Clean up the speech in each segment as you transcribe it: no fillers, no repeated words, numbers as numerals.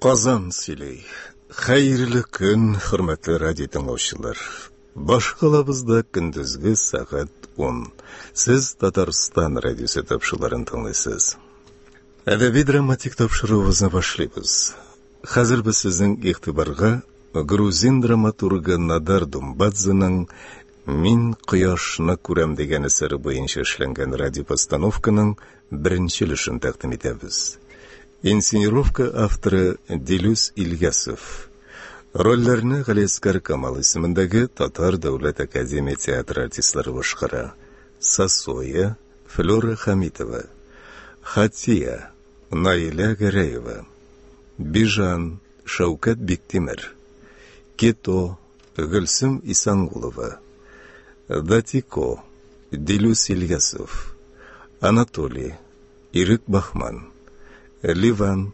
Казан сөйли. Хәерле көн, хөрмәтле радио тыңлаучылар. Башкалабызда көндезге сәгать 10. Сез Татарстан радиосы тапшыруларын тыңлыйсыз. Әдәби драматик тапшыруыбызны башлыйбыз. Хәзер без сезнең игътибарга грузин драматургы Надар Думбадзеның Мин кояшны күрәм дигән әсәре буенча эшләнгән радиопостановканың беренче өлешен тәкъдим итәбез. Инсценировка авторы Дилүс Ильясов. Рольләрне Галиәсгар Камал исемендәге Татар дәүләт академия театры артистлары башкара. Сосоя, Флюра Хәмитова. Хатия, Наилә Гәрәева. Бижан, Шәүкәт Биктимер. Кето, Гөлсем Исәнгулова. Датико, Дилүс Ильясов. Анатолий, Ирек Бахман, Ливан,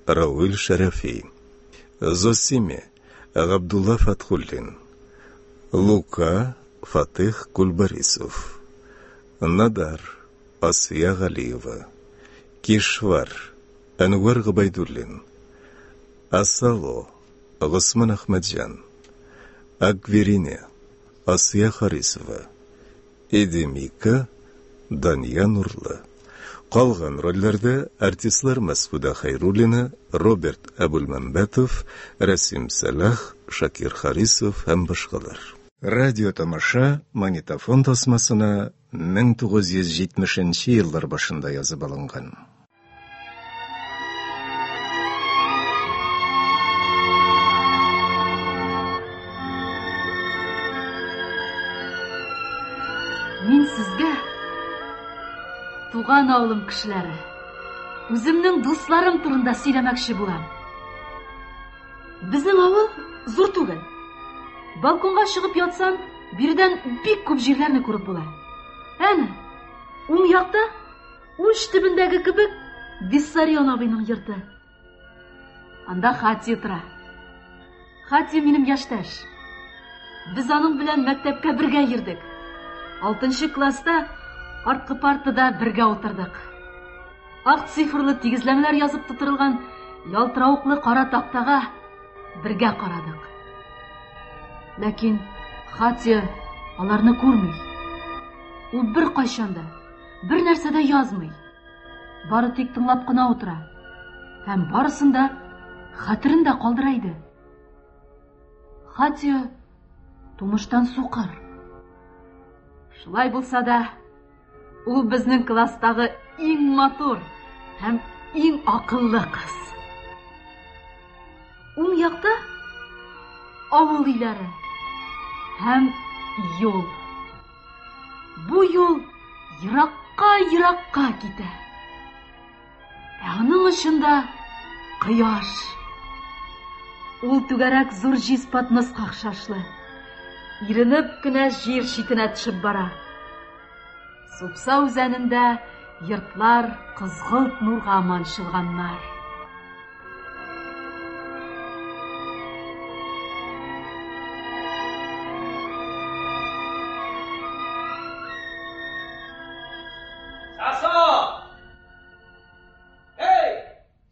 Рауил Шәрәфи, Зосиме, Габдулла Фатхуллин, Лука, Фатых Кульбарисов, Надар, Асия Галиева, Кишвар, Әнвәр Гобәйдуллин, Асало, Госман Әхмәтҗан, Акверине, Асия Харисова, Эдемика, Дания Нурлы. Калган рольләрдә артистлар Мәсгудә Хәйруллина, Роберт Әбүлмәмбәтов, Рәсим Сәлах, Шакир Харисов һәм башкалар. Радиотамаша магнитофон тасмасына 1970 нче еллар башында язып алынган. Мин сезгә туган авылым кешеләре, үземнең дусларым турында сөйләмәкче булам. Безнең авыл зур түгел. Балконга чыгып ятсаң, биредән бик күп җирләрне күреп була. Әнә, уң якта Уч төбендәге кебек Виссарион абыйның йорты. Анда Хатия тора. Хатия минем яшьтәш. Без аның белән мәктәпкә бергә йөрдек. Алтынчы класста арткы партада бергә утырдык. Ак цифрлы тигезләмәләр язып тутырылган ялтыравыклы кара тактага бергә карадык. Ләкин Хатия аларны күрми. Ул беркайчан да Бер нәрсә дә язмый. Бары тик тыңлап кына утыра. Һәм барысын да хәтерендә калдыра иде. Хатия тумыштан сукыр. Шулай булса да, ул безнең класстагы иң матур һәм иң акыллы кыз. Уң якта авыл өйләре һәм юл. Бу юл еракка-еракка китә. Ә аның очында кояш. Ул түгәрәк зур җиз подноска охшашлы. Иренеп кенә җир читенә төшеп бара. Супса үзәнендә йортлар кызгылт нурга манчылганнар. Сасо! Эй,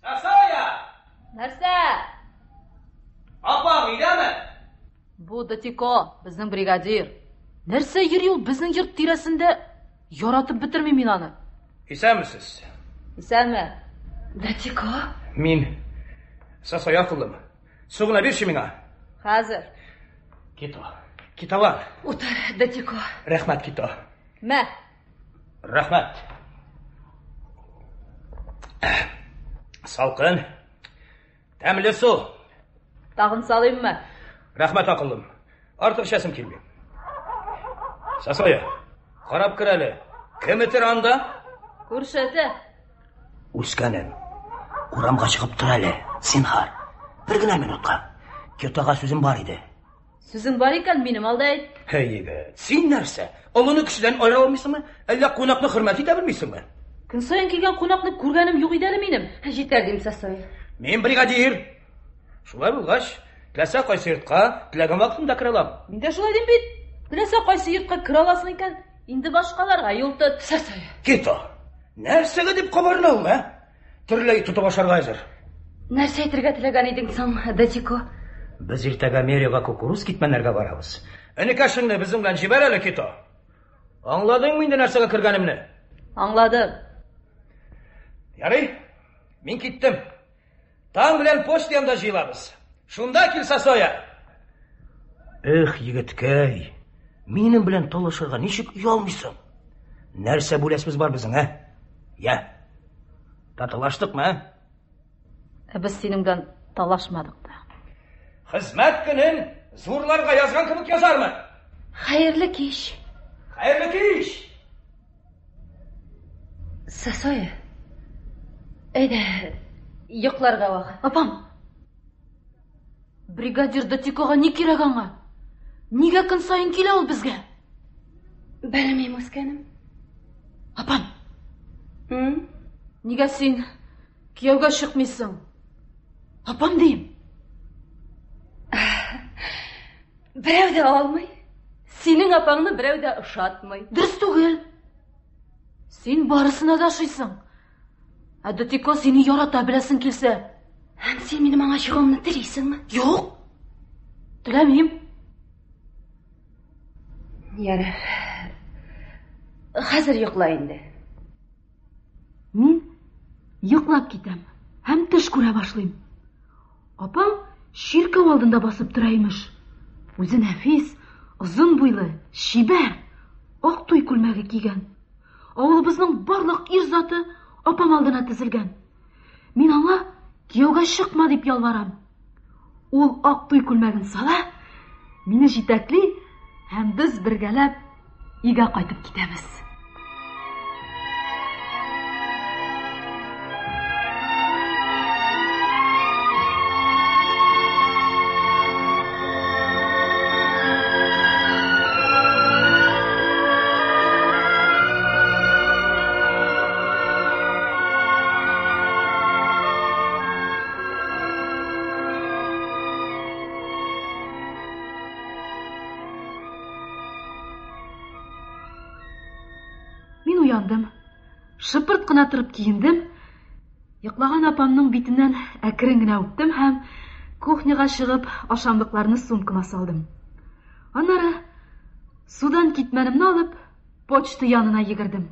Сасоя! Нәрсә? Апаң өйдәме? Бу Датико, безнең бригадир. Нәрсә йөри ул безнең йорт тирәсендә? Яратып бетермим мин аны. Исәнмесез. Исәнме. Датико? Мин Сасоя акыллым. Су гына бирче миңа. Хәзер. Кито. Киталар. Утыр, Датико. Рәхмәт, Кито. Мә. Рәхмәт. Салкын. Тәмле су. Тагын салыйммы? Рәхмәт, акыллым. Артык эчәсем килми. Сасая, карап кер әле. Кем этер анда? Күрше эте. Үскәнем, урамга чыгып тор әле, зинһар. Бер генә минутка. Кётага сүзем бар иде. Сүзең бар икән, минем алда әйт. Һәй, егет, син нәрсә? Олыны кешедән аера алмыйсыңмы? Әллә кунакны хөрмәт итә белмисеңме? Көн саен килгән кунакны күргәнем юк иде әле минем. Җитәр дим, Сасой. Мин бригадир. Шулай булгач, теләсә кайсы йортка теләгән вакытымда керә алам. Мин дә шулай дим бит. Теләсә кайсы йортка керә аласың икән, инде башкаларга юл тот. Сасой. Кито, нәрсәгә дип кабарына ул, ә? Төрләй тотып ашарга әзер. Нәрсә әйтергә теләгән идең соң, Датико? Без иртәгә Мерига кукуруз китмәннәргә барабыз. Энекәшеңне безнең белән җибәр әле, Кито. Аңладыңмы инде нәрсәгә кергәнемне? Аңладым. Ярый, мин киттем. Таң белән почта янында җыелабыз. Шунда кил, Сосоя. Эх, егеткәй, минем белән талашырга ничек оялмыйсың? Нәрсә бүләсебез бар безнең, ә? Я. Татулаштыкмы, ә? Ә без синең белән талашмадык та. Хезмәт көнен зурларга язган кебек язармын. Хәерле кич. Хәерле кич. Сосоя. Әйдә, йокларга вакыт. Апам. Бригадир Датикога ни кирәк аңа? Нигә көн саен килә ул безгә? Белмим, үскәнем. Апам. М? Нигә син кияүгә чыкмыйсың? Апам дим. Берәү дә алмый. Синең апаңны берәү дә ошатмый. Дөрес түгел. Син барысына да ошыйсың. Ә Датико сине ярата беләсең килсә. Һәм син минем аңа чыгуымны телисеңме? Юк. Теләмим. Ярар. Хәзер йокла инде. Мин йоклап китәм һәм төш күрә башлыйм. Апам чиркәү алдында басып тора имеш. Үзе нәфис, озын буйлы, чибәр, ак туй күлмәге кигән. Авылыбызның барлык ир заты апам алдына тезелгән. Мин аңа кияүгә чыкма дип ялварам. Ул ак туй күлмәген сала, мине җитәкли һәм без бергәләп өйгә кайтып китәбез. Мин уяндым. Шыпырт кына торып киендем. Йоклаган апамның битеннән әкрен генә үптем һәм кухняга чыгып ашамлыкларны сумкама салдым. Аннары судан китмәнемне алып, почта янына йөгердем.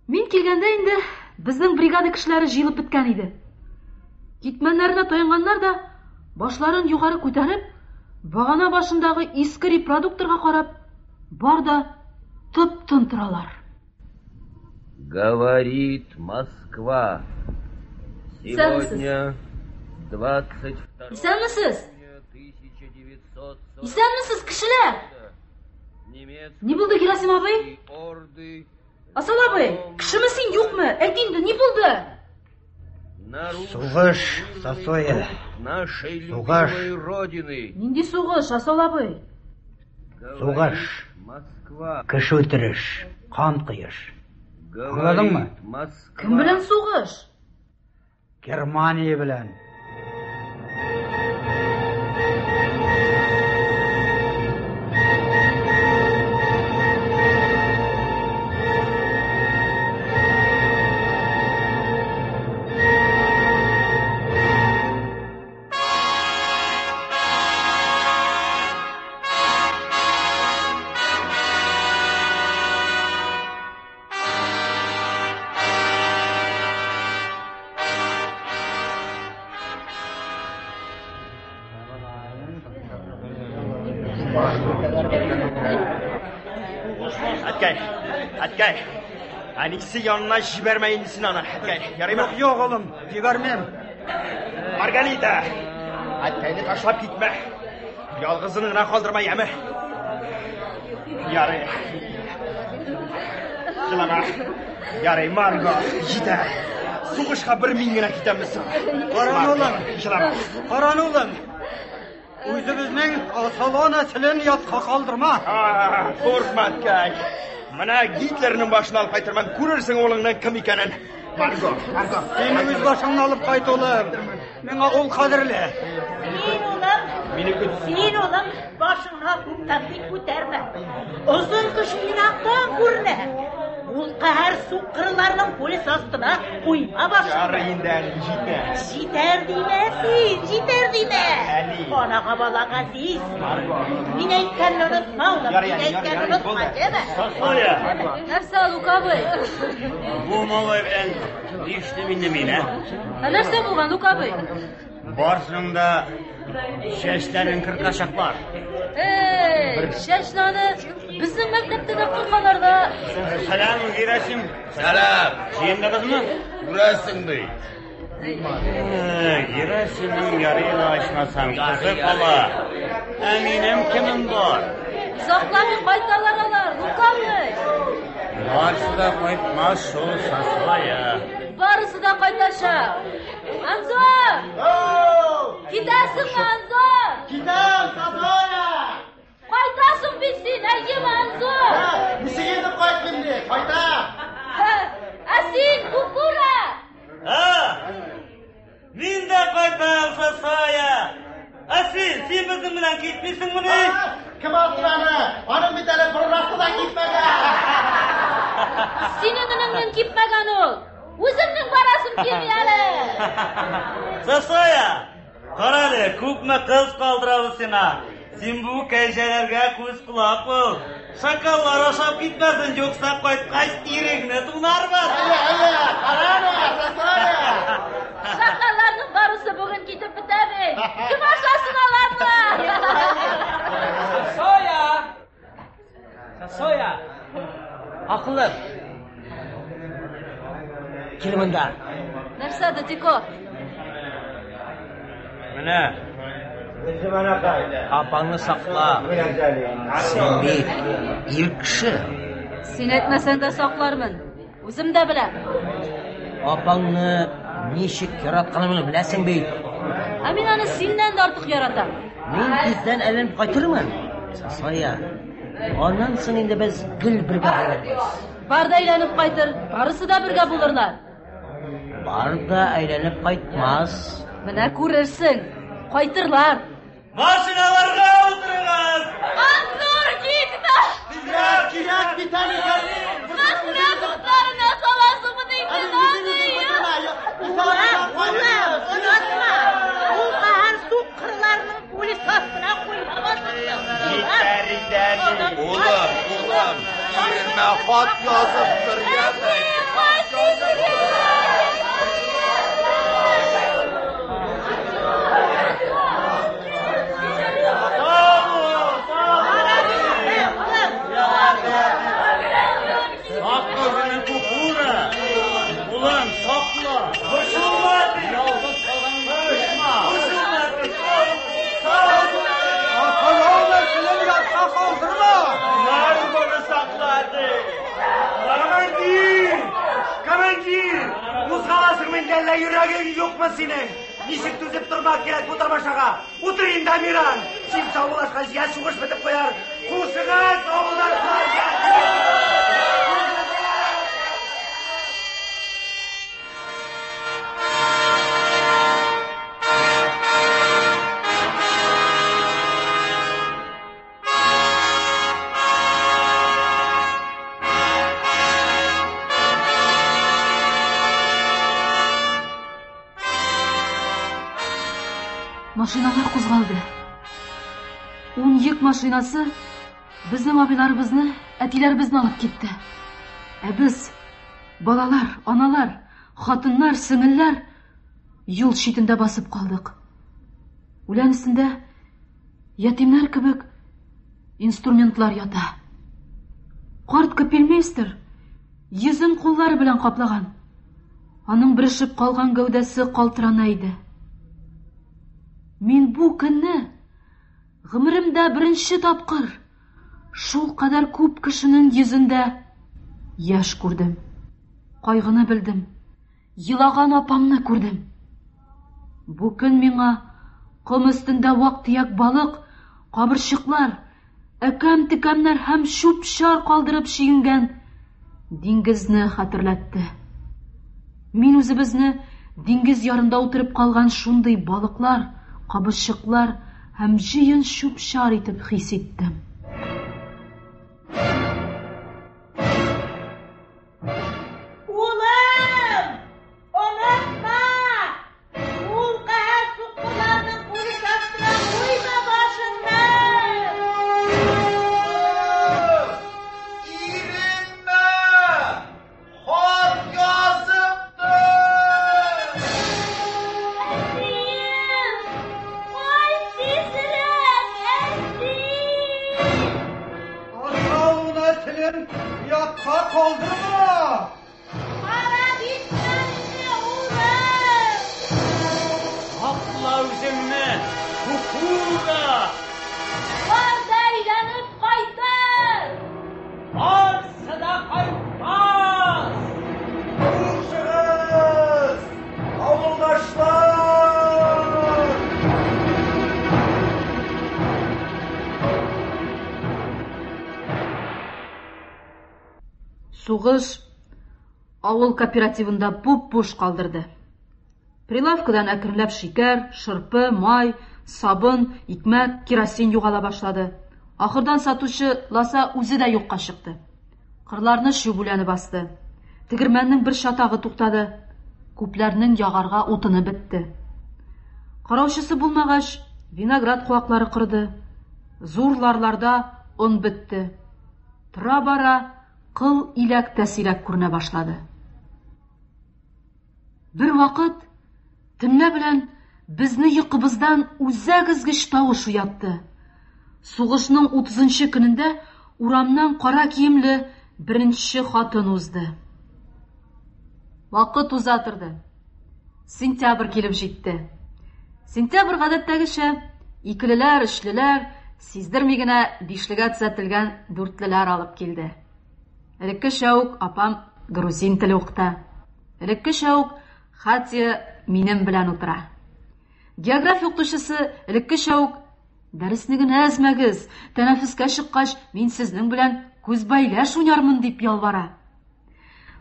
Мин килгәндә инде безнең бригада кешеләре җыелып беткән иде. Китмәннәренә таянганнар да, башларын югары күтәреп, багана башындагы иске репродукторга карап, бар да тып-тын торалар. Говорит Москва. Сегодня 22 Исәнмесез? Исәнмесез, кешеләр? Ни булды, Герасим абый? Асыл абый, кешеме син юкмы? Әйт инде, ни булды? Сугыш, Сосоя. Сугыш. Нинди сугыш, Асыл абый? Сугыш. Кеше үтереш, кан коеш. Аңладыңмы? Кем белән сугыш? Германия белән. Әткәй, әткәй, әнисе янына җибәрмә инде син аны, әткәй, ярыймы? Юк, юк, улым, җибәрмим. Маргарита, әткәйне ташлап китмә. Ялгызын гына калдырма, яме. Ярый. Җылама. Ярый, Марго, җитә. Сугышка бер мин генә китәмме соң? Каран улым, җылама. Каран улым. Үзебезнең Асало нәселен ятка калдырма. Куркма, әткәй. Менә Гитлерның башын алып кайтырмын, күрерсең улыңның кем икәнен. Марго, Марго. Син үз башыңны алып кайт, улым. Миңа ул кадерле. Син, улым, син, улым, башыңны күктән бик күтәрмә. Озын кеше ерактан күренә. Ул каһәр сукырларның пулясы астына куйма башыңны. Ярый инде, әни, җитәр. Җитәр димә син, җитәр димә. Әни. Анага бала газиз. Мин әйткәнне онытма, улым, Ярый, мин әни, ярый, әйткәнне ярый, онытма, булды. яме? Сосоя! Нәрсә, Лукабый? Бу малай белән нишлим инде мин, ә? Ә нәрсә булган, Лукабый? Барсының да чәчләрен кыркачаклар. Эй, чәчне аны безнең мәктәптә дә кыркалар да. Сәлам, Герасим. Сәлам. Җыендыгызмы? Күрәсең бит. Герасимның ярый ла ачмасам, кызы кала. Ә минем кемем бар? Озакламый кайталар алар, Лукабый. Барысы да кайтмас шул Сосоя. Барысы да кайтачак. Анзор! Китәсеңме, Анзор? Китәм, Сосоя! Кайтасың бит син, әйеме, Анзор? Ничек инде кайтмыйм ди? Кайтам! Ә син, Кукура! А! Мин дә кайтам, Сосоя! Ә син, син безнең белән китмисеңмени? Кем алсын аны? Аның бит әле борын асты да кипмәгән. Синең энеңнең кипмәгән ул. Үземнең барасым килми әле. Сосоя! Кара әле, күпме кыз калдырабыз сиңа. Син бу кәҗәләргә күз колак бул. Шакаллар ашап китмәсен, юкса кайткач тиреңне тунарбыз. Әйе, әйе, кара аны, Сосоя! Шакалларның барысы бүген китеп бетә бит. Кем ашасын аларны? Сосоя! Сосоя! Акыллым! Кил монда. Нәрсә, Датико? Менә. Апаңны сакла. Син бит ир кеше. Син әйтмәсәң дә саклармын. Үзем дә беләм. Апаңны ничек яратканымны беләсең бит. Ә мин аны синнән дә артык яратам. Мин тиздән әйләнеп кайтырмын. Сосоя. Аннан соң инде без гел бергә булырбыз. Бар да әйләнеп кайтыр, барысы да бергә булырлар. Бар да әйләнеп кайтмас. Менә күрерсең, кайтырлар. Машиналарга утырыгыз! Анзор, китмә! Кирәк, кирәк бит әле. Хәсрәт утларына саласыңмы инде, Улым, улым, онытма. Ул каһәр сукырларның пулясы астына куйма башыңны. Җитәр инде, әни. Улым, улым, иремә хат язып тор, яме. Кайт Сакла үзеңне, Кукура! Улым, сакла! Борчылма! Ялгыз калганыңны оныт. Борчылма! Ятка калдырма! Маргоны саклады! Командир! Командир! Кузгаласыңмы инде, әллә йөрәгең юкмы синең? Ничек түзеп тормак кирәк бу тамашага? Утыр инде, Амиран! Син саубуллашканчы я сугыш бетеп куяр. Хушыгыз, авылдашлар! Машиналар кузгалды. Ун йөк машинасы безнең абыйларыбызны, әтиләребезне алып китте. Ә без, балалар, аналар, хатыннар, сеңелләр юл читендә басып калдык. Үлән өстендә ятимнәр кебек инструментлар ята. Карт капельмейстер йөзен куллары белән каплаган. Аның бөрешеп калган гәүдәсе калтырана иде. Мин бу көнне гомеремдә беренче тапкыр шул кадәр күп кешенең йөзендә яшь күрдем. Кайгыны белдем. Елаган апамны күрдем. Бу көн миңа ком өстендә вак-төяк балык, кабырчыклар, әкәм-төкәмнәр һәм чүп-чар калдырып чигенгән диңгезне хәтерләтте. Мин үзебезне диңгез ярында утырып калган шундый балыклар, кабырчыклар һәм җыен чүп-чар итеп хис иттем. үзеңне, Кукуга! Бар да әйләнеп кайтыр! Барсы да кайтмас! Хушыгыз, авылдашлар! Сугыш авыл кооперативында буп-буш калдырды. Прилавкадан әкренләп шикәр, шырпы, май, сабын, икмәк, керосин югала башлады. Ахырдан сатучы Ласа үзе дә юкка чыкты. Кырларны чүп үләне басты. Тегермәннең бер чатагы туктады. Күпләрнең ягарга утыны бетте. Караучысы булмагач, виноград куаклары корыды. Зур ларларда он бетте. Тора-бара кыл иләк тә сирәк күренә башлады. Бервакыт төнлә белән безне йокыбыздан үзәк өзгеч тавыш уятты. Сугышның утызынчы көнендә урамнан кара киемле беренче хатын узды. Вакыт уза торды. Сентябрь килеп җитте. Сентябрь гадәттәгечә икелеләр, өчлеләр, сиздерми генә бишлегә төзәтелгән дүртлеләр алып килде. Элеккечә үк апам грузин теле укыта. Элеккечә үк Хатия минем белән утыра. География укытучысы элеккечә үк дәресне генә өзмәгез, тәнәфескә чыккач, мин сезнең белән күз бәйләш уйнармын дип ялвара.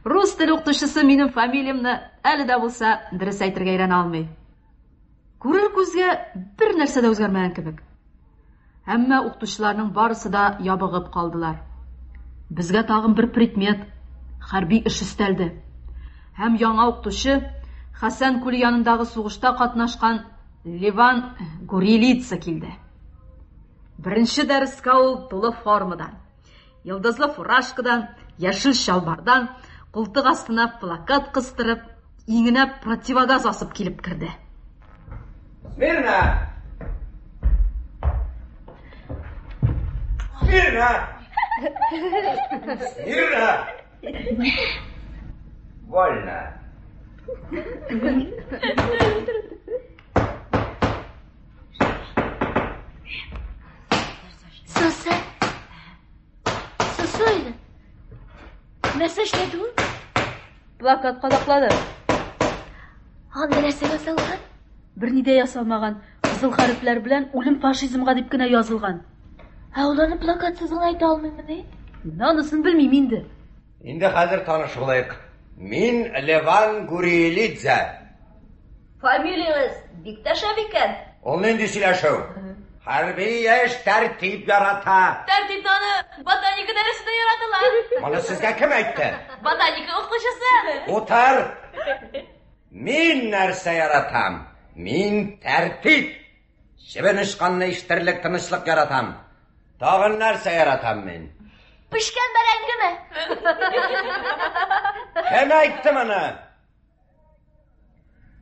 Рус теле укытучысы минем фамилиямне әле дә булса дөрес әйтергә өйрәнә алмый. Күрер күзгә бер нәрсә дә үзгәрмәгән кебек. Әмма укытучыларның барысы да ябыгып калдылар. Безгә тагын бер предмет, хәрби эш өстәлде. Һәм яңа укытучы Хәсән күле янындагы сугышта катнашкан Леван Гурилица килде. Беренче дәрескә ул тулы формадан, йолдызлы фуражкадан, яшел чалбардан, култык астына плакат кыстырып, иңенә противогаз асып килеп керде. Смирно! Смирно! Смирно! Вольно! Сасы. Сасы. Нәрсә эшләде ул? Плакат кадаклады. Анда нәрсә ясалган? Берни дә ясалмаган. Кызыл хәрефләр белән үлем фашизмга дип кенә язылган. Ә ул аны плакатсыз гына әйтә алмыймыни? Мин анысын белмим инде. Инде хәзер таныш булыйк. Мин Леван Гуриелидзе. Фамилиягез бик тә шәп икән. Ул нинди сөйләшү? Хәрби эш тәртип ярата. Тәртипне аны ботаника дәресендә яраталар. Моны сезгә кем әйтте? Ботаника укытучысы. Утыр. Мин нәрсә яратам? Мин тәртип. Чебен очканны ишетерлек тынычлык яратам. Тагын нәрсә яратам мин? Пешкән бәрәңгеме? Кем әйтте моны?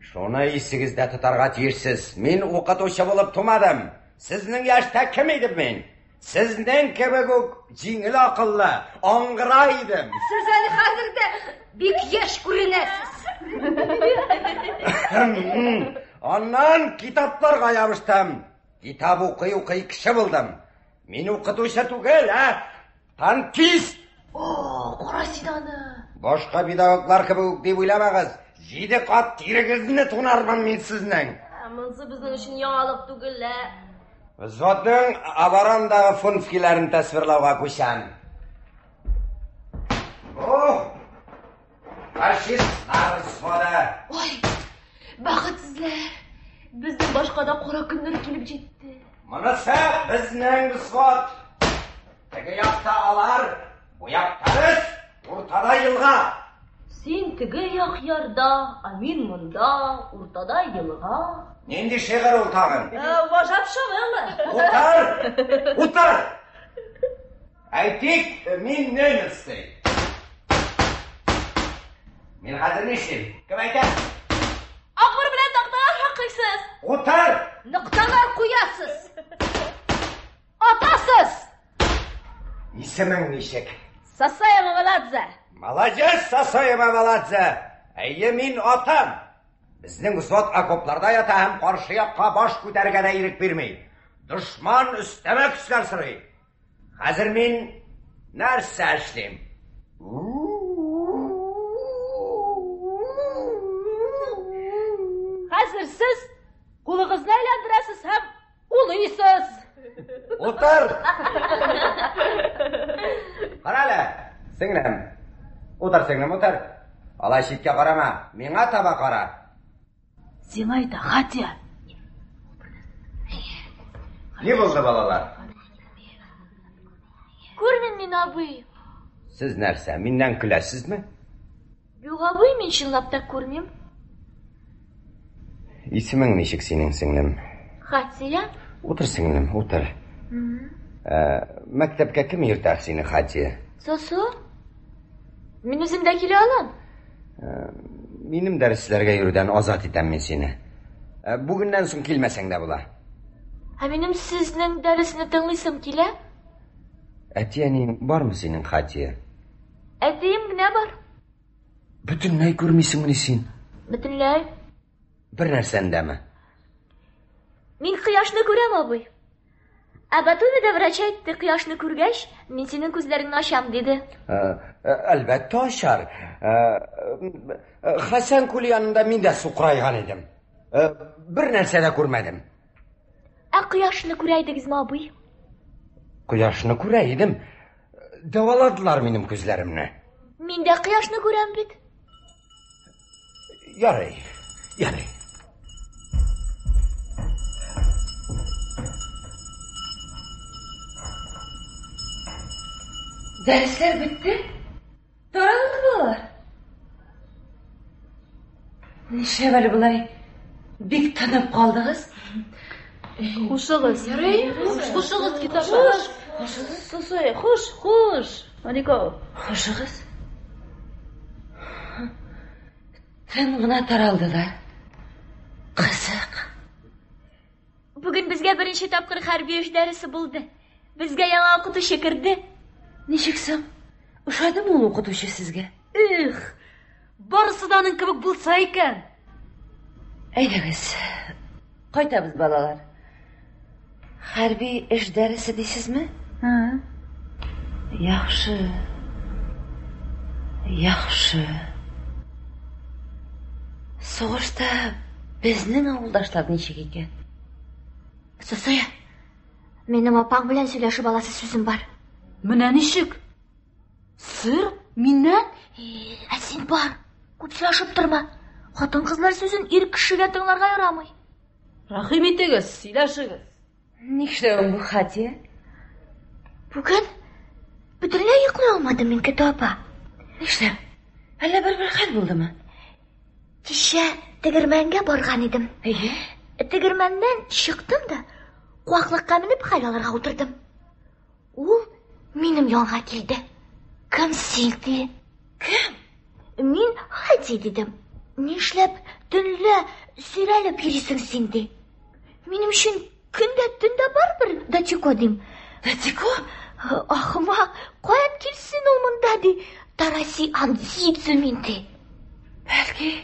Шуны исегездә тотарга тиешсез. Мин укытучы булып тумадым. Сезнең яшьтә кем идем мин? Сезнең кебек үк җиңел акыллы, аңгыра идем. Сез әле хәзер дә бик яшь күренәсез. Аннан китапларга ябыштым. Китап укый-укый кеше булдым. Мин укытучы түгел, ә танкист. О, кара син аны. Башка педагоглар кебек үк дип уйламагыз. Җиде кат тирегезне тунармын мин сезнең. Монысы безнең өчен яңалык түгел, ә. Взводның оборонадагы функцияләрен тасвирлауга күчәм. Бу фашистлар взводы. Ой, бәхетсезләр. Безнең башка да кара көннәр килеп җитте. Монысы безнең взвод. Теге якта алар, бу якта без, уртада елга. Син теге як ярда, ә мин монда, уртада елга. Нинди шигырь ул тагын? Важап шагыйрьме? Утыр! Утыр! Әйтик, мин немец ди. Мин хәзер нишлим? Кем әйтә? Акбур белән такталар шакыйсыз. Утыр! Нокталар куясыз. Атасыз! Исемең ничек? Сасая Мамаладзе. Молодец, Сасая Мамаладзе. Әйе, мин атам. Безнең взвод окопларда ята һәм каршы якка баш күтәрергә дә ирек бирми. Дошман өстәмә көчләр сорый. Хәзер мин нәрсә эшлим? Хәзер сез кулыгызны әйләндерәсез һәм улыйсыз. Утыр! Кара әле, сеңлем. Утыр, сеңлем, утыр. Алай читкә карама, миңа таба кара. Сиңа әйтә, Хатия. Ни булды, балалар? Күрмим мин, абый. Сез нәрсә, миннән көләсезме? Юк, абый, мин чынлап та күрмим. Исемең ничек синең, сеңлем? Хатия. Утыр, сеңлем, утыр. Ә, мәктәпкә кем йөртә сине, Хатия? Сосу? Мин үзем дә килә алам. Ә, минем дәресләргә йөрүдән азат итәм мин сине. Ә, бүгеннән соң килмәсәң дә була. Ә минем сезнең дәресне тыңлыйсым килә. Әти-әниең бармы синең, Хатия? Әтием генә бар. Бөтенләй күрмисеңмени син? Бөтенләй. Бер нәрсәне дәме? Мин кояшны күрәм, абый. Ә Батумида врач әйтте, кояшны күргәч, мин синең күзләреңне ачам, диде. Ә, әлбәттә ачар. Ә, Хәсән күле янында мин дә сукырайган идем. Ә, бер нәрсә дә күрмәдем. Ә кояшны күрә идегезме, абый? Кояшны күрә идем. Дәваладылар минем күзләремне. Мин дә кояшны күрәм бит. Ярый, ярый. Дәресләр бетте? Таралды балалар. Нишләп әле болай бик тынып калдыгыз? Хушыгыз. Ярый. Хушыгыз, китапа. Хуш. Сусой, хуш, хуш. Анико. Хушыгыз. Тын гына таралдылар. Кызык. Бүген безгә беренче тапкыр хәрби эш дәресе булды. Безгә яңа укытучы керде. Ничек соң? Ошадымы ул укытучы сезгә? Эх, барысы да аның кебек булса икән. Әйдәгез, кайтабыз, балалар. Хәрби эш дәресе дисезме? Һа. Яхшы. Яхшы. Сугышта безнең авылдашлар ничек икән? Сосая, минем апаң белән сөйләшеп аласы сүзем бар. Менә ничек? Сер? Миннән? Ә син бар. Күп сөйләшеп торма. Хатын-кызлар сүзен ир кешегә тыңларга ярамый. Рәхим итегез, сөйләшегез. Нишләвең бу, Хатия? Бүген бөтенләй йоклый алмадым мин, Көтә апа. Нишләп? Әллә бер-бер хәл булдымы? Кичә тегермәнгә барган идем. Әйе. Тегермәннән чыктым да, куаклыкка менеп хәл алырга утырдым. Ул минем янга килде. Кем син, ди. Кем? Мин Хати дидем. Нишләп төнлә сөйрәлеп йөрисең син, ди. Минем өчен көн дә төн дә барыбер Датико дим. Датико? Ахмак, каян килсен ул монда, ди. Тараси Андзидзе мин, ди. Бәлки,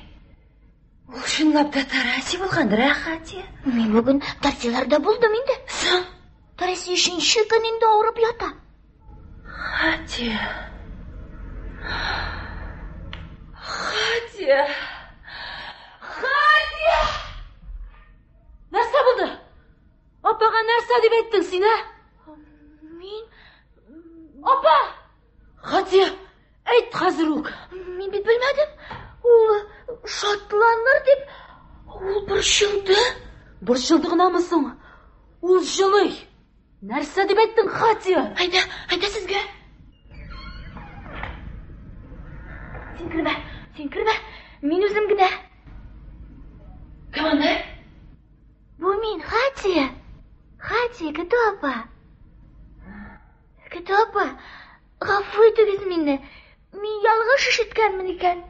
ул чынлап та Тараси булгандыр, ә, Хати? Мин бүген Тарсиларда булдым инде. Соң? Тараси өченче көн инде авырып ята. Хатия. Хатия. Хатия! Нәрсә булды? Апага нәрсә дип әйттең син, ә? Мин Апа! Хатия, әйт хәзер үк. Мин бит белмәдем. Ул шатланыр дип, ул борчылды. Борчылды гынамы соң? Ул җылый. Нәрсә дип әйттең, Хатия? Әйдә, әйдә сезгә. Син кермә, син кермә. Мин үзем генә. Кем анда? Бу мин, Хатия. Хатия, көтү апа. Көтү апа, гафу итегез мине. Мин ялгыш ишеткәнмен икән.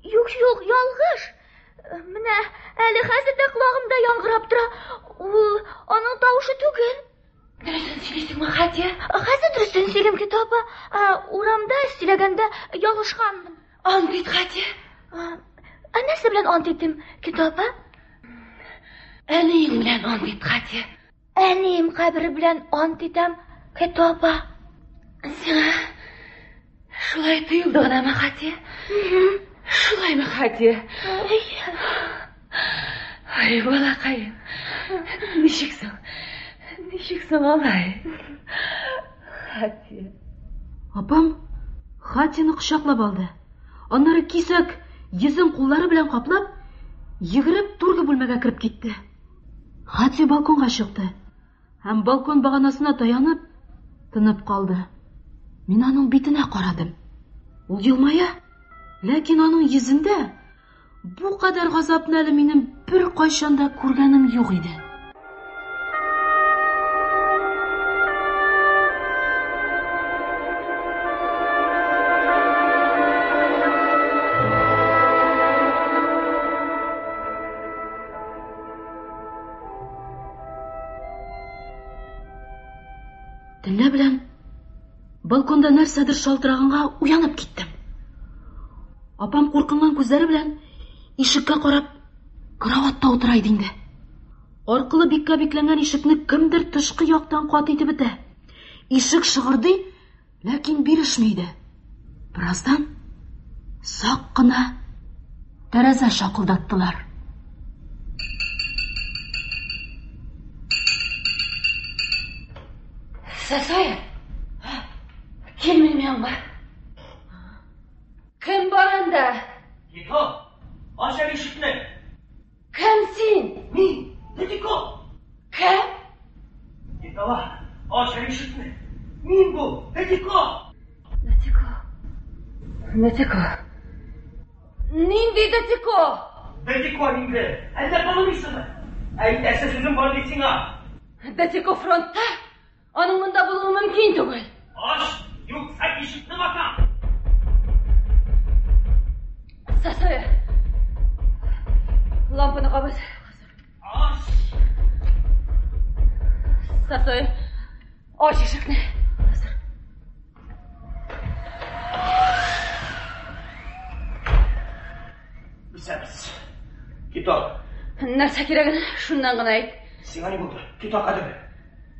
Юк, юк, ялгыш. Менә әле хәзер дә колагымда яңгырап тора. Ул аның тавышы түгел. Дөресен сөйлисеңме, Хатия? Хәзер дөресен сөйлим, Көтү апа. Урамда сөйләгәндә ялгышканмын. Ант ит, Хатия. Әнә нәрсә белән ант итим, Кито апа? Әниең белән ант ит, Катя. Әнием кабере белән ант итәм, Кито апа. Сиңа шулай тоелды гынамы, Катя? Шулаймы, Катя? Ай, балакаем. Ничек соң? Ничек соң алай? Хатия. Апам Хатияне кочаклап алды. Аннары кисәк йөзен куллары белән каплап, йөгереп түрге бүлмәгә кереп китте. Хатия балконга чыкты һәм балкон баганасына таянып, тынып калды. Мин аның битенә карадым. Ул елмая, ләкин аның йөзендә бу кадәр газапны әле минем беркайчан да күргәнем юк иде. Төнлә белән балконда нәрсәдер шалтыраганга уянып киттем. Апам куркынган күзләре белән ишеккә карап кроватьта утыра иде инде. Аркылы биккә бикләнгән ишекне кемдер тышкы яктан каты итеп этә. Ишек шыгырдый, ләкин бирешми иде. Бераздан сак кына тәрәзә шакылдаттылар. Сасая, кил минем янга. Кем бар анда? Кито, ач әле ишекне. Кем син? Мин, Дедико. Кем? Китова, ач әле ишекне. Мин бу, Дедико. Дедико. Дедико. Нинди Дедико? Дедико инде. Әллә танымыйсыңмы? Әйтәсе сүзем бар бит сиңа. Дедико фронтта. Аның монда булуы мөмкин түгел. Ач, юкса ишекне ватам. Сасая. Лампаны кабыз. Ач. Сасая. Ач ишекне. Хәзер. Исәнмесез. Кито. Нәрсә кирәген шуннан гына әйт. Сиңа ни булды? Кито кадерле.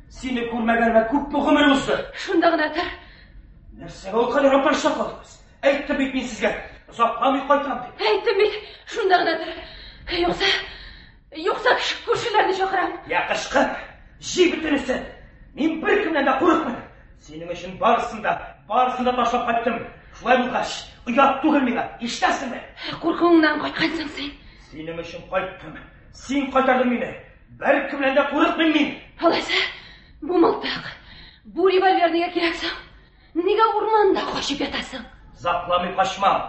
Сине күрмәгәнемә күпме гомер узды. Шунда гына тор. Нәрсәгә ул кадәр аптырашта калдыгыз? Әйттем бит мин сезгә, озакламый кайтам дип. Әйттем бит, шунда гына тор. Юкса, юкса күршеләрне чакырам. Я кычкыр, җый бөтенесен. Мин беркемнән дә курыкмыйм. Синең өчен барысын да, барысын да ташлап кайттым. Шулай булгач, оят түгел миңа, ишетәсеңме? Куркуыңнан кайткансың син. Синең өчен кайттым. Син кайтардың мине. Беркемнән дә курыкмыйм мин. Алайса, бу мылтык, бу револьвер нигә кирәк соң? Нигә урманда качып ятасың? Озакламый качмам.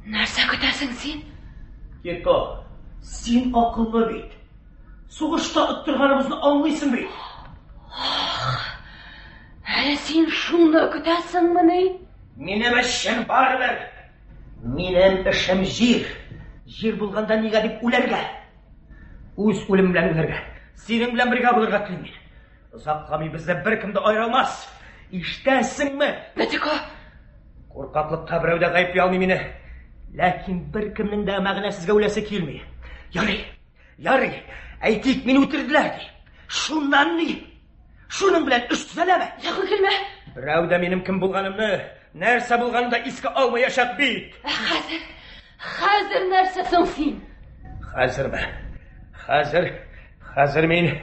Нәрсә көтәсең син? Кито, син акыллы бит. Сугышта оттырганыбызны аңлыйсың бит. Ах, әле син шуны көтәсеңмени? Минем эшем барыбер. Минем эшем җир. Җир булганда нигә дип үләргә? Үз үлем белән үләргә. Синең белән бергә булырга телим мин. Озакламый безне беркем дә аера алмас. Ишетәсеңме? Датико! Куркаклыкта берәү дә гаепли алмый мине. Ләкин беркемнең дә мәгънәсезгә үләсе килми. Ярый, ярый, әйтик, мине үтерделәр ди. Шуннан ни? Шуның белән эш төзәләме? Якын килмә. Берәү дә минем кем булганымны, нәрсә булганымны да искә алмаячак бит. Ә хәзер, хәзер нәрсә соң син? Хәзерме? Хәзер, хәзер мин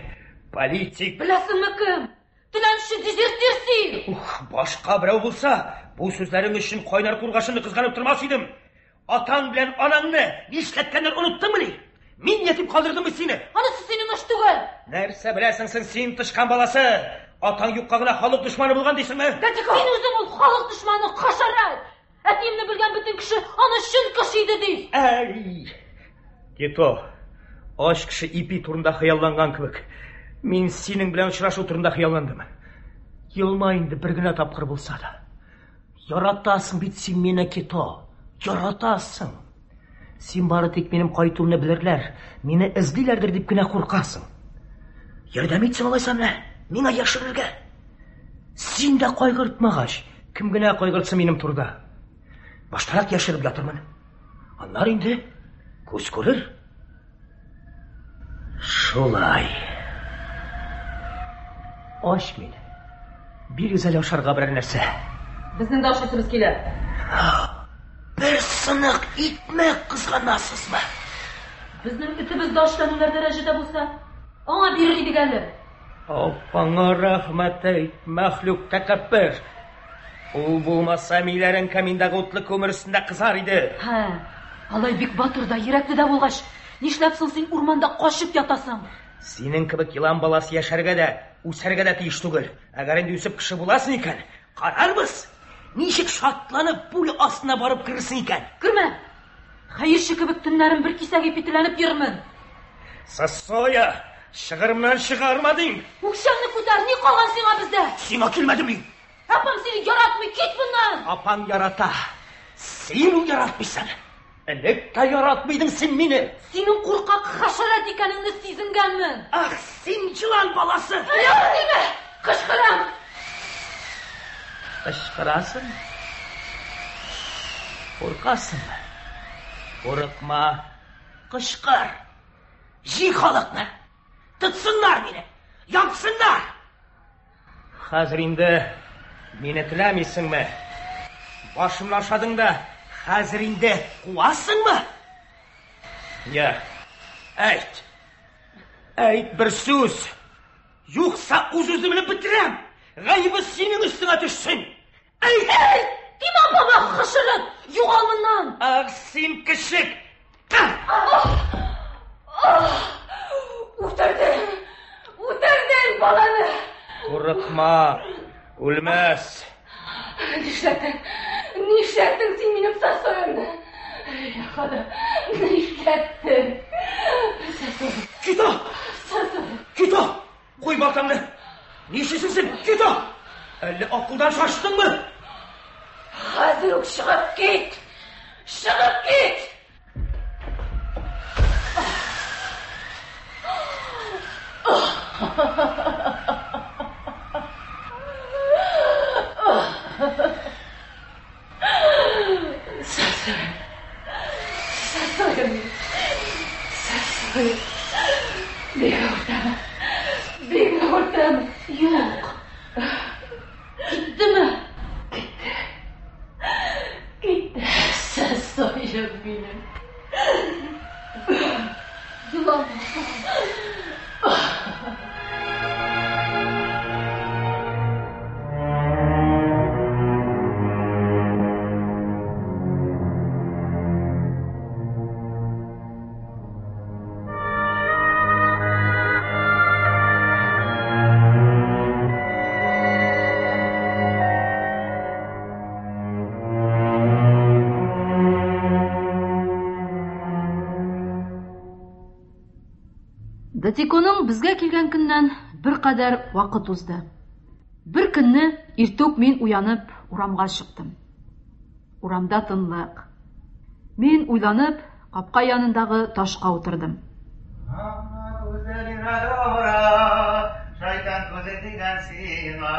политик. Беләсеңме кем? Теләнче дезертир син! Ух, башка берәү булса, бу сүзләрең өчен кайнар кургашымны кызганып тормас идем. Атаң белән анаңны нишләткәннәр оныттыңмыни? Мин ятим калдырдыммы сине? Анысы синең эш түгел. Нәрсә беләсең син, син тычкан баласы? Атаң юкка гына халык дошманы булган дисеңме? Датико! Син үзең ул халык дошманы, хашарат! Әтиемне белгән бөтен кеше аны чын кеше иде ди. Әй! Кито, ач кеше ипи турында хыялланган кебек. Мин синең белән очрашу турында хыялландым. Елма инде бер генә тапкыр булса да. Яратасың бит син мине, Кито. Яратасың. Син бары тик минем кайтуымны белерләр, мине эзлиләрдер дип кенә куркасың. Ярдәм итсең алайса менә, миңа яшерергә. Син дә кайгыртмагач, кем генә кайгыртсын минем турыда? Баштарак яшереп ятырмын. Аннары инде. Күз күрер. Шулай. Ач мин. Бирегез әле ашарга берәр нәрсә. Безнең дә ашыйсыбыз килә. Бер сынык икмәк кызганасызмы? Безнең этебез дә ачланулар дәрәҗәдә булса, аңа бирер идек әле. Апаңа рәхмәт әйт, мәхлук тәкәббер. Ул булмаса, миләрең каминдагы утлы күмер өстендә кызар иде. Һә, алай бик батыр да, йөрәкле дә булгач, нишләп соң син урманда качып ятасың? Синең кебек елан баласы яшәргә дә, үсәргә дә тиеш түгел. Әгәр инде үсеп кеше буласың икән, карарбыз. Ничек шатланып пуля астына барып керерсең икән? Кермә! Хәерче кебек төннәрен бер кисәк ипи теләнеп йөрермен. Сосоя, чыгырымнан чыгарма дим. Үкчәңне күтәр, ни калган сиңа бездә? Сиңа килмәдем мин. Апам сине яратмый, кит моннан! Апаң ярата. Син ул яратмыйсың. Элек тә яратмыйдың син мине. Синең куркак хәшәрәт икәнеңне сизенгәнмен. Ах, син җылан баласы! Юк димә! Кычкырам! Кычкырасың? Куркасыңмы? Курыкма. Кычкыр! Җый халыкны! Тотсыннар мине! Япсыннар! Хәзер инде мине теләмисеңме? Башымны ашадың да, хәзер инде куасыңмы? Я, әйт. Әйт бер сүз. Юкса үз-үземне бетерәм. Гаебе синең өстеңә төшсен. Әйт! Әйт! Тимә апама хышырып! Югал моннан! Ах, син кешек! Үтердең! Үтердең баланы! Курыкма, үлмәс. Нишләттең? Нишләттең син минем Сасоямны? Я Хода, нишләттең? Сасоя. Кито! Сасоя. Кито! Куй балтаңны! Нишлисең син? Кито! Әллә акылдан шаштыңмы? Хәзер үк чыгып кит! Чыгып кит! Сасоя. Сасоя. Сасоя. Бик авыртамы? Бик авыртамы? Юк. Киттеме? Китте. Китте. Сасоя минем. Елама. Датиконың безгә килгән көннән беркадәр вакыт узды. Бер көнне иртүк мин уянып урамга чыктым. Урамда тынлык. Мин уйланып, капка янындагы ташка утырдым. Шайтан күзе дигән сиңа.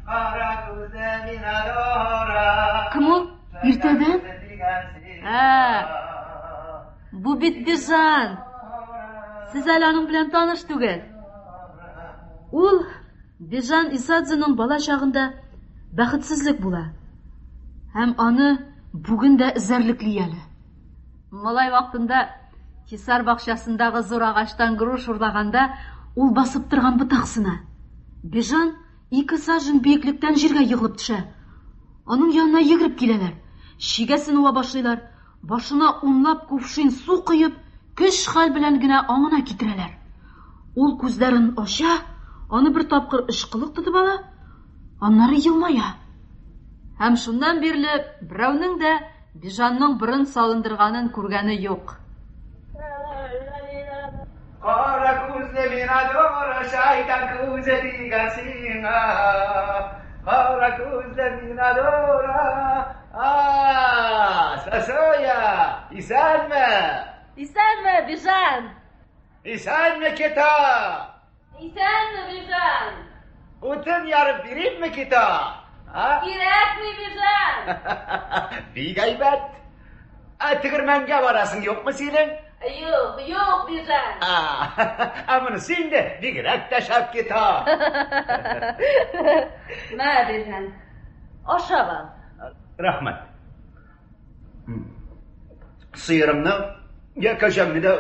Кара күзе Минадора. Кем ул? Иртәдән? Ә, бу бит Бежан. Сез әле аның белән таныш түгел. Ул Бежан Исадзеның бала чагында бәхетсезлек була. Һәм аны бүген дә эзәрлекли әле. Малай вакытында Хисар бакчасындагы зур агачтан груш урлаганда ул басып торган ботак сына. Бежан ике сажен биеклектән җиргә егылып төшә. Аның янына йөгереп киләләр. Чигәсен уа башлыйлар. Башына унлап кувшин су коеп, көч-хәл белән генә аңына китерәләр. Ул күзләрен ача, аны бер тапкыр ышкылык тотып ала, аннары елмая. Һәм шуннан бирле берәүнең дә Бижанның борын салындырганын күргәне юк. Кара күзле Минадора, шайтан күзе дигән сиңа. Кара күзле Минадора. А, Сасоя, исәнме? Исәнме, Бижан? Исәнме, Кита? Исәнме, Бижан? Утын ярып биримме, Кита? А? Кирәкми, Бижан. Бик әйбәт. Ә тегермәнгә барасың юкмы синең? Юк, юк, Бижан. Ә монысы инде бигрәк тә шәп кито. Мә, Бижан. Ашап ал. Рәхмәт. Сыерыңны я кәҗәңне дә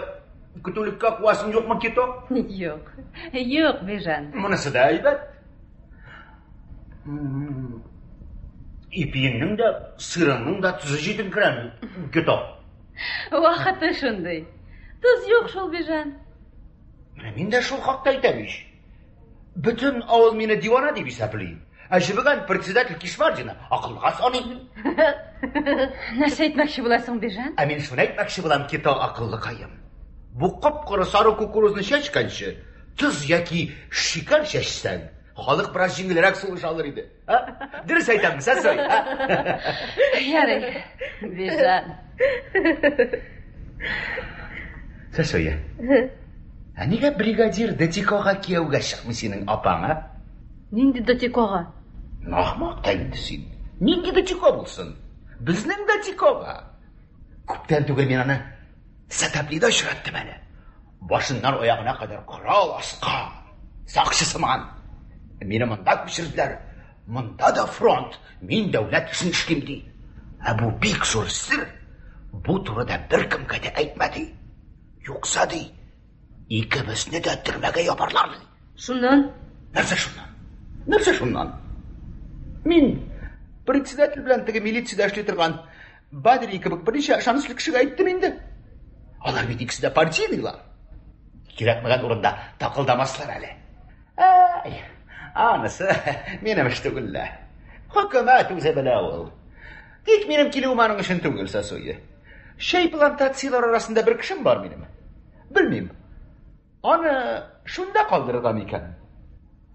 көтүлеккә куасың юкмы, Кито? Юк. Юк, Бижан. Монысы да әйбәт. Ипиеңнең дә, сырыңның да тузы җитенкерәми, Кито. Вакыты шундый. Тоз юк шул, Бижан. Менә мин дә шул хакта әйтәм ич. Бөтен авыл мине дивана дип исәпли. Ә җебегән председатель Кишмардина акылга саный. Нәрсә әйтмәкче буласың, Бижан? Ә мин шуны әйтмәкче булам, Кито акыллыкаем. Бу коп-коры сары кукурузны чәчкәнче, тоз яки шикәр чәчсәң, халык бераз җиңелрәк сулыш алыр иде. А? Дөрес әйтәмме, Сәсой? Ярый, Бижан. Сәсоя. Ә нигә бригадир Датикога кияүгә чыкмый синең апаң, а? Нинди Датикога? Ахмак та инде син. Нинди Датико булсын? Безнең Датикога. Күптән түгел мин аны Сәтәплида очраттым әле. Башыннан аягына кадәр корал аскан. Сакчы сыман. Мине монда күчерделәр. Монда да фронт. Мин дәүләт өчен эшлим ди. Ә бу бик зур сер. Бу турыда беркемгә дә әйтмә ди. Юкса ди, икебезне дә төрмәгә ябарлар ди. Шуннан? Нәрсә шуннан? Нәрсә шуннан? Мин председатель белән теге милициядә эшли торган Бадри кебек берничә ышанычлы кешегә әйттем инде. Алар бит икесе дә партийныйлар. Кирәкмәгән урында такылдамаслар әле. Әй, анысы минем эш түгел лә. Хөкүмәт үзе белә ул. Тик минем килүем аның өчен түгел, Сасуя. Чәй плантацияләре арасында бер кешем бар минем. Белмим. Аны шунда калдырырга микән?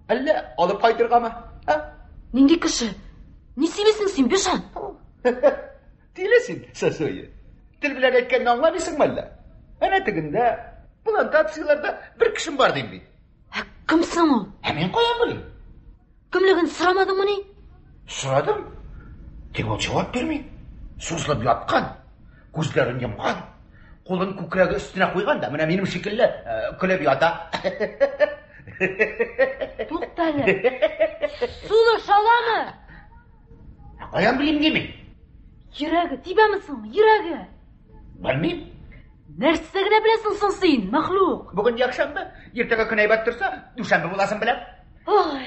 Әллә алып кайтыргамы? Ә? Нинди кеше? Ни сөйлисең син, Бежан? Тиле син, Сасуя. Тел белән әйткәнне аңламыйсыңмы әллә? Әнә тегендә плантацияләрдә бер кешем бар дим бит. Ә кем соң ул? Ә мин каян белим? Кемлеген сорамадыңмыни? Сорадым. Тик ул җавап бирми. Сузылып яткан, күзләрен йомган, кулын күкрәге өстенә куйган да, менә минем шикелле көлеп ята. Туктале. Сулыш аламы? Ә каян белим ди мин? Йөрәге тибәме соң? Йөрәге. Белмим. Нәрсә генә беләсең соң син, мәхлук? Бүген якшәмбе, иртәгә көн әйбәт торса, дүшәмбе буласын беләм. Ой,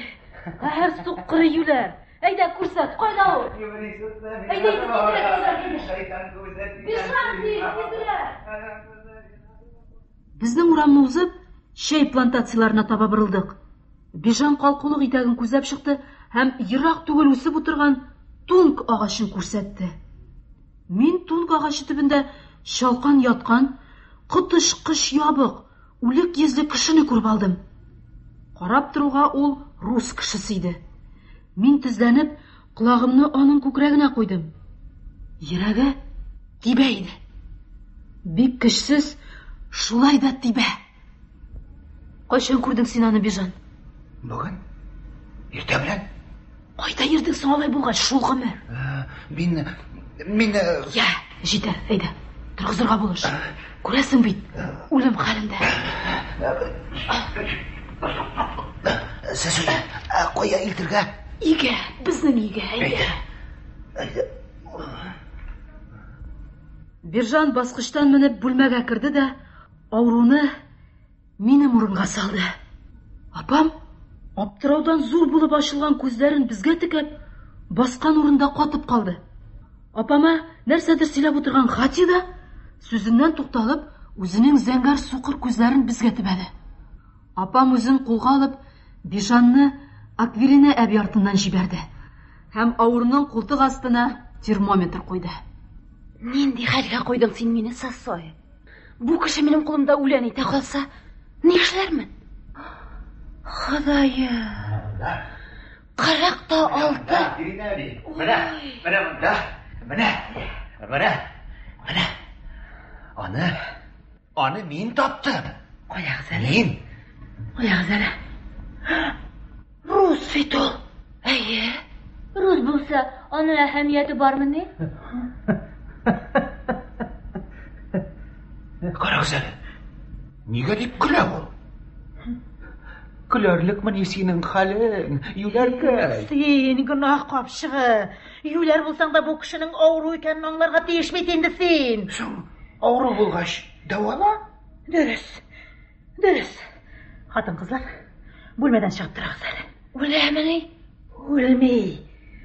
каһәр суккыры юләр. Әйдә, күрсәт, кайда ул? Әйдә, әйдә, тизрәк, тизрәк. Бишан, тизрәк. Безнең урамны узып, чәй плантацияләренә таба борылдык. Бижан калкулык итәген күзләп чыкты һәм ерак түгел үсеп утырган тунг агачын күрсәтте. Мин тунг агачы төбендә чалкан яткан, коточкыч ябык, үлек йөзле кешене күреп алдым. Карап торуга ул рус кешесе иде. Мин тезләнеп, колагымны аның күкрәгенә куйдым. Йөрәге тибә иде. Бик көчсез, шулай да тибә. Кайчан күрдең син аны, Бижан? Бүген. Иртә белән. Кайда йөрдең соң алай булгач шул гомер? Мин мин Я, җитәр, әйдә. Торгызырга булыш. Күрәсең бит, үлем хәлендә. Сез кая илтергә? Өйгә, безнең өйгә, әйдә. Әйдә. Биржан баскычтан менеп бүлмәгә керде дә, авыруны минем урынга салды. Апам, аптыраудан зур булып ачылган күзләрен безгә текәп, баскан урында катып калды. Апама нәрсәдер сөйләп утырган Хати да, сүзеннән тукталып, үзенең зәңгәр сукыр күзләрен безгә төбәде. Апам үзен кулга алып, Бижанны Аквилина әби артыннан җибәрде һәм авыруның култык астына термометр куйды. Нинди хәлгә куйдың син мине, Сосой? Бу кеше минем кулымда үлән итә калса, нишләрмен? Ходаем. 46. Менә, менә монда. Менә, менә, менә. Аны, аны мин таптым. Каягыз әле? Мин. Каягыз әле? Рус бит ул. Әйе. Рус булса, аның әһәмияте бармыни? Карагыз әле. Нигә дип көлә ул? Көләрлекмени синең хәлең, юләркәй? Син гөнаһ капчыгы. Юләр булсаң да бу кешенең авыру икәнен аңларга тиеш бит инде син. Соң, авыру булгач, дәвала? Дөрес. Дөрес. Хатын-кызлар, бүлмәдән чыгып торыгыз әле. Үләмени? Үлми.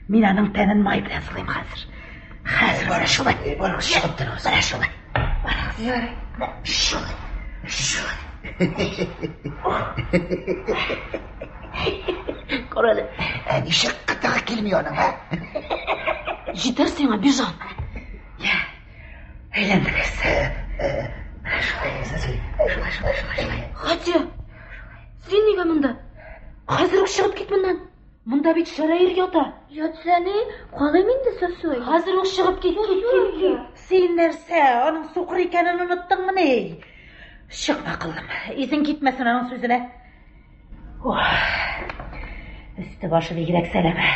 Мин аның тәнен май белән сылыйм хәзер. Хәзер менә шулай. Барыгыз, чыгып торыгыз. Менә шулай. Барыгыз. Ярый. Менә шулай. Шулай. Кара әле. Ә ничек кытыгы килми аның, ә? Җитәр сиңа, Бижан. Я, әйләндегез. Менә шулай. Шулай, шулай, шулай, шулай. Хатия, син нигә монда? Хәзер үк чыгып кит моннан. Монда бит шәрәер ята. Ятса ни, калыйм инде Сосой. Хәзер үк чыгып кит, кит, кит, кит. Син нәрсә, аның сукыр икәнен оныттыңмыни? Чыкма, акыллым. Исең китмәсен аның сүзенә. Ох, өсте башы бигрәк сәләмә.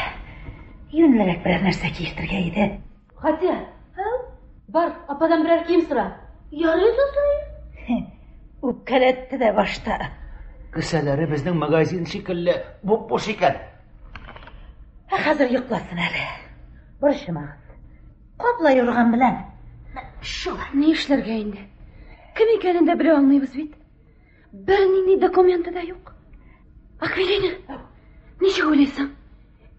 Юньлерәк берәр нәрсә киертергә иде. Хатия, бар, ападан берәр кием сора. Ярый, Сосой. Үпкәләтте дә башта. Кесәләре безнең магазин шикелле буп-буш икән. Ә хәзер йокласын әле. Борчымагыз. Капла юрган белән. Шулай. Ни эшләргә инде? Кем икәнен дә белә алмыйбыз бит. Бернинди документы да юк. Аквилина, ничек уйлыйсың?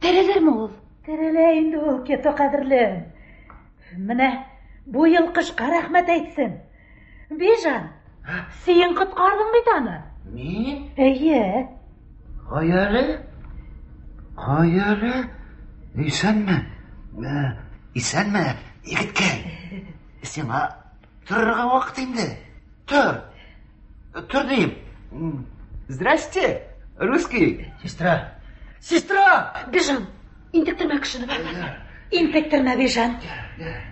Терелерме ул? Терелә инде ул, Кето кадерлем. Менә бу ел кышка рәхмәт әйтсен. Бижан, син коткардың бит аны. Мин? Әйе. Кая әле? Кая әле? Исәнме? Исәнме, егеткәй? Сиңа торырга вакыт инде. Тор. Тор дим. Здрасте, русский. Сестра! Сестра! Бижан, интектермә кешене, бар, бар, бар. Интектермә, Бижан.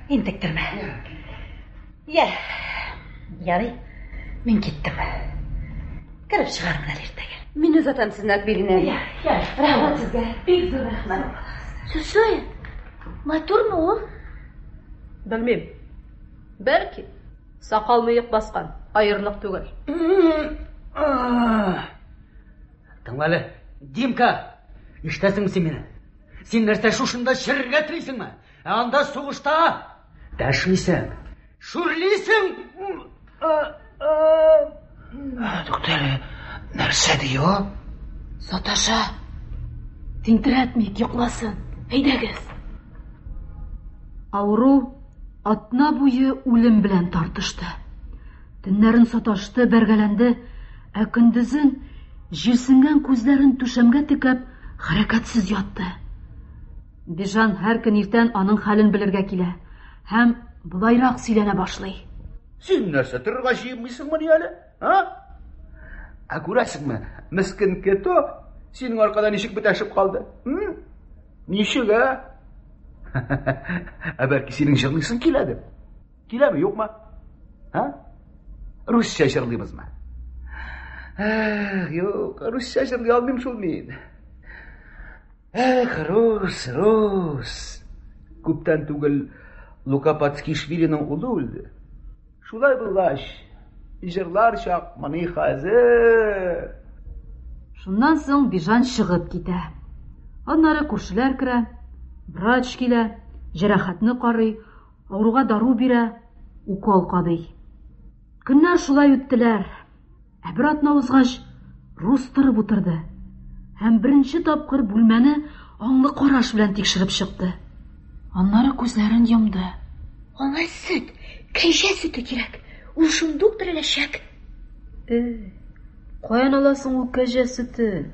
Интектермә. Я, ярый, мин киттем. Кереп чыгармын әле иртәгә. Мин озатам сезне, Акбилина. Я, я, Рәхмәт сезгә. Бик зур рәхмәт. Сосой, матурмы ул? Белмим. Бәлки, сакал мыек баскан, аерылык түгел. Тыңла әле, Димка, ишетәсеңме син мине? Син нәрсә шушында черергә телисеңме? Ә анда сугышта дәшмисең, шүрлисең. Тукта әле, нәрсә ди ул? Саташа. Тинтерәтмик, йокласын. Әйдәгез. Авыру атна буе үлем белән тартышты. Төннәрен саташты, бәргәләнде, ә көндезен җирсенгән күзләрен түшәмгә текәп, хәрәкәтсез ятты. Бижан һәр көн иртән аның хәлен белергә килә һәм болайрак сөйләнә башлый. Син нәрсә торырга җыенмыйсыңмыни әле? А? Ә күрәсеңме, мескен Кето синең аркада ничек бетәшеп калды? Ничек, ә? Ә бәлки синең җырлыйсың киләдер? Киләме, юкмы? А? Русча җырлыйбызмы? Эх, юк, русча җырлый алмыйм шул мин. Эх, рус, рус. Күптән түгел Лука Пацкишвилиның улы үлде. Шулай булгач, җырлар чакмыни хәзер. Шуннан соң Бижан чыгып китә. Аннары күршеләр керә, врач килә, җәрәхәтне карый, авыруга дару бирә, укол кадый. Көннәр шулай үттеләр. Ә бер атна узгач, рус торып утырды һәм беренче тапкыр бүлмәне аңлы караш белән тикшереп чыкты. Аннары күзләрен йомды. Аңа сөт, кәҗә сөте кирәк. Ул шундук тереләчәк. Э, каян аласың ул кәҗә сөтен?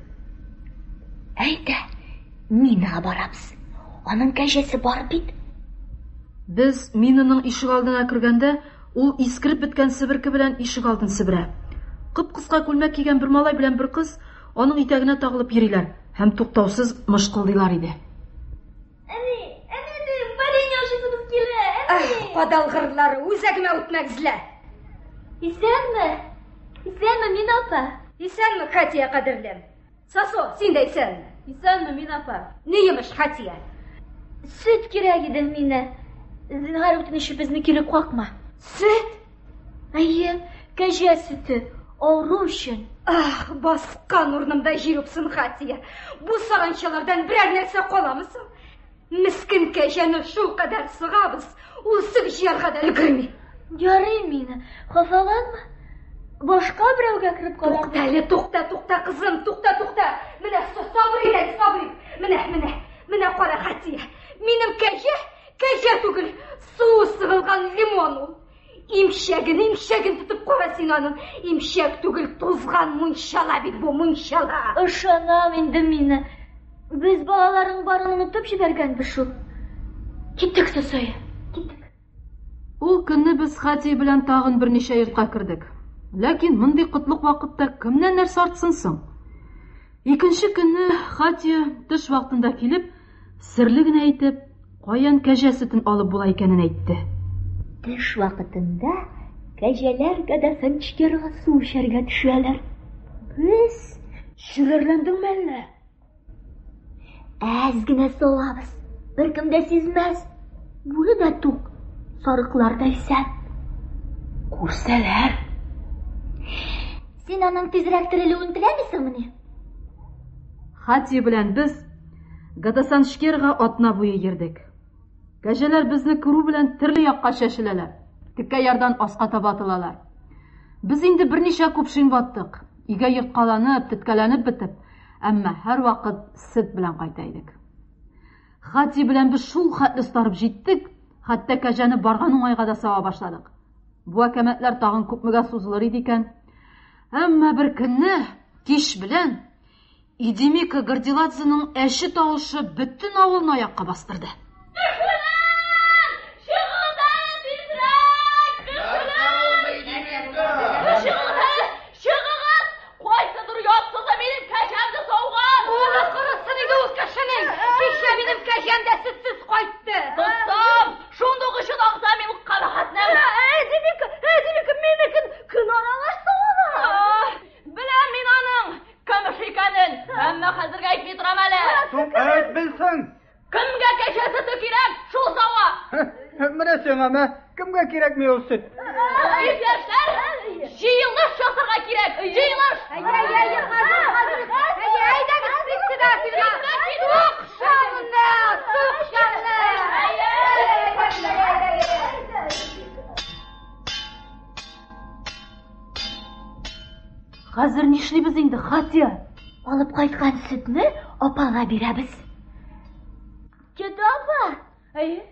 Әйдә, Минага барабыз. Аның кәҗәсе бар бит. Без Минаның ишегалдына кергәндә, ул искереп беткән себерке белән ишегалдын себерә. Кып-кыска күлмәк кигән бер малай белән бер кыз аның итәгенә тагылып йөриләр һәм туктаусыз мышкылдыйлар иде. Әни, әни, әни, варенье ашыйсыбыз килә, әни. Кадалгырлар, үзәгемә үтмәгезләр. Исәнме? Исәнме, Мина апа? Исәнме, Хатия кадерлем. Сосо, син дә исәнме? Исәнме, Мина апа. Ни йомыш, Хатия? Сөт кирәк иде миңа. Зинһар үтенечебезне кире какма. Сөт? Әйе, кәҗә сөте, авыру өчен. Ах, баскан урынымда җир упсын, Хатия. Бу саранчалардан берәр нәрсә каламы соң? Мескен кәҗәне шулкадәр сыгабыз, ул сөт җыярга да өлгерми. Ярый мине, хафаланма. Башка берәүгә кереп карарбыз. Тукта әле, тукта, тукта, кызым, тукта, тукта. Менә сабыр ит әле, сабыр ит. Менә, менә, менә кара, Хатия. Минем кәҗә, кәҗә түгел, су сыгылган лимон ул. Имчәген, имчәген тотып кара син аның. Имчәк түгел, тузган мунчала бит бу, мунчала. Ышанам инде мине. Без балаларың барын онытып җибәргәнбез шул. Киттек, Сосая, киттек. Ул көнне без Хатия белән тагын берничә йортка кердек. Ләкин мондый котлык вакытта кемнән нәрсә артсын соң? Икенче көнне Хатия төш вакытында килеп, серле генә әйтеп, каян кәҗә сөтен алып була икәнен әйтте. Төш вакытында кәҗәләр Гадасанчкерга су эчәргә төшәләр. Без Җүләрләндеңме әллә? Әз генә салабыз, беркем дә сизмәс. Бүре дә тук, сарыклар да исән. Күрсәләр. Син аның тизрәк терелүен теләмисеңмени? Хатия белән без Гадасаншкерга атна буе йөрдек. Кәҗәләр безне күрү белән төрле якка чәчеләләр, текә ярдан аска таба атылалар. Без инде берничә кувшин ваттык, өйгә ерткаланып, теткәләнеп бетеп, әмма һәрвакыт сөт белән кайта идек. Хати белән без шул хәтле остарып җиттек, хәтта кәҗәне барган уңайга да сава башладык. Бу әкәмәтләр тагын күпмегә сузылыр иде икән? Әмма бер көнне кич белән Идемика Горделадзеның әче тавышы бөтен авылны аякка бастырды. Кешеләр! Чыгыгыз әле тизрәк! Кешеләр! Чыгыгыз әле! Чыгыгыз! Кайсыдыр оятсызы минем кәҗәмне сауган! Улы корысын иде ул кешенең! Кичә минем кәҗәм дә сөтсез кайтты! Тотсам, шундук эчен агызам мин ул кабахәтнең! Эдемика, Эдемика, минекен көн аралаш савалар! Беләм мин аның кем эш икәнен, әмма хәзергә әйтми торам әле. Соң әйт белсең. Кемгә кәҗә сөте кирәк, шул сава. Менә сиңа, мә, кемгә кирәкми ул сөт? Иптәшләр, җыелыш ясарга кирәк, җыелыш! Әйдә, әйдә, хәзер, хәзер. Әйдә, әйдәгез председательгә. Сук шаңны, сук шаңны. Хәзер нишлибез инде, Хатия? Алып кайткан сөтне апага бирәбез. Тетя апа, Әйе.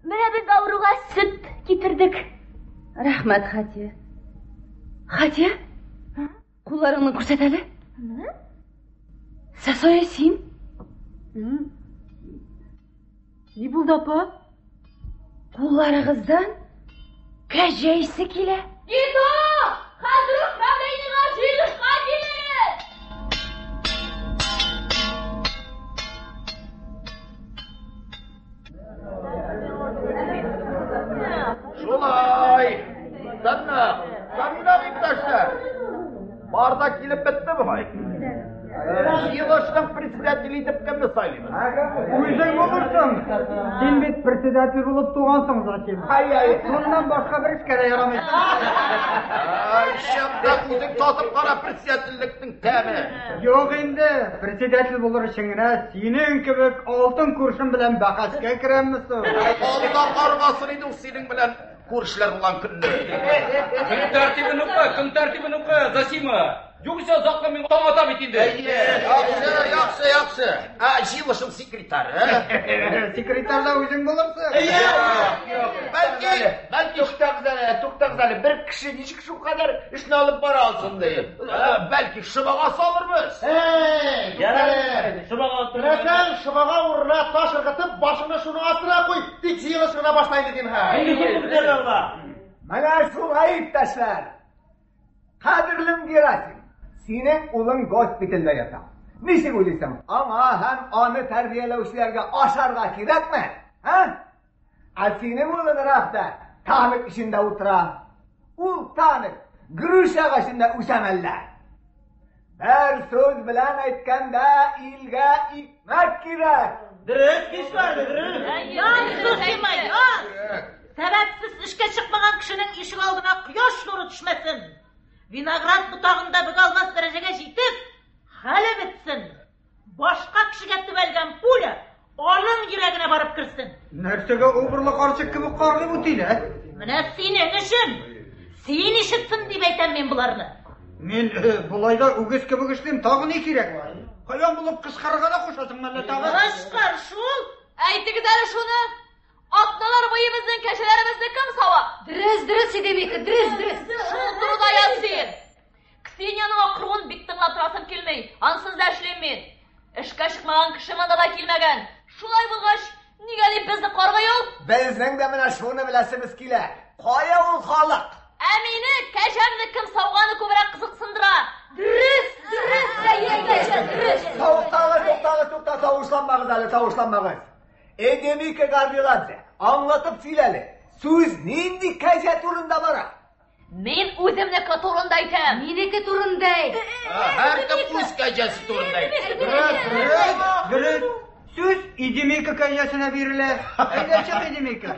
менә без авыруга сөт китердек. Рәхмәт, Хатия. Хатия, кулларыңны күрсәт әле. Сәсая син? Ни булды, апа? Кулларыгыздан кәҗә исе килә. Гида! Хәзер үк правлениегә җыелышка килегез! Шулай. Тыннак, тыннак, иптәшләр. Бар да килеп бетте бугай. Җыелышның председателе итеп кемне сайлыйбыз? Үзең булырсың. Син бит председатель булып тугансың, Засим. Ай, ай. Шуннан башка бер эшкә дә ярамыйсың. Ай, чында үзең татып кара председательлекнең тәме. Юк инде, председатель булыр өчен генә синең кебек алтын күршем белән бәхәскә керәмме соң? Алла каргасын иде ул синең белән күршеләр булган көнне. Көн тәртибен укы, көн тәртибен укы, Засима. Югыйсә озакламый мин таң ата бит инде. Әйе, яхшы, яхшы, яхшы. Ә җыелышның секретаре? Секретарь да үзең булырсың. Әйе. Бәлки, бәлки Туктагыз әле, туктагыз әле. Бер кеше ничек шулкадәр эшне алып бара алсын ди. Бәлки шыбага салырбыз. Ярар, шыбага Теләсәң, шыбага урынына таш ыргытып, башыңны шуның астына куй. Тик җыелыш кына башла инде, зинһар. Инде күпме көтәргә була? Менә шулай, иптәшләр. Кадерлем Герасим, синең улың госпитальдә ята. Ничек уйлыйсың, аңа һәм аны тәрбияләүчеләргә ашарга кирәкме? Ә? Ә синең улың Рахта танк эчендә утыра. Ул танк груша агачында үсә мәллә? Бер сүз белән әйткәндә, илгә икмәк кирәк. Дөрес, кич бар, дөрес. Яз, Зосима, яз! Сәбәпсез эшкә чыкмаган кешенең ишек алдына кояш нуры төшмәсен. Виноград ботагында бөгә алмас дәрәҗәгә җитеп, хәле бетсен. Башка кешегә төбәлгән пуля аның йөрәгенә барып керсен. Нәрсәгә убырлы карчык кебек каргый бу тиле? Менә синең өчен. Син ишетсен дип әйтәм мин боларны. Мин болай да үгез кебек эшлим, тагы ни кирәк? Каян булып кычкырырга да кушасың мәллә тагы? Кычкыр шул. Әйтегез әле шуны. Атналар буе безнең кәҗәләребезне кем сава? Дөрес, дөрес, Эдемика, дөрес, дөрес. Шул турыда яз син. Ксенияның акыруын бик тыңлап торасым килми. Ансыз да эшлим мин. Эшкә чыкмаган кеше монда да килмәгән. Шулай булгач, нигә дип безне каргый ул? Безнең дә менә шуны беләсебез килә. Кая ул халык? Ә мине кәҗәмне кем сауганы күбрәк кызыксындыра. Дөрес, дөрес, әйе, кәҗә, дөрес. Туктагыз, туктагыз, тукта, тавышланмагыз әле, тавышланмагыз. Эдемика Гарвиладзе, аңлатып сөйлә әле. Сүз нинди кәҗә турында бара? Мин үземнеке турында әйтәм. Минеке турында әйт. Һәркем үз кәҗәсе турында әйтә. Дөрес, дөрес, дөрес. Сүз Эдемика кәҗәсенә бирелә. Әйдә чык, Эдемика.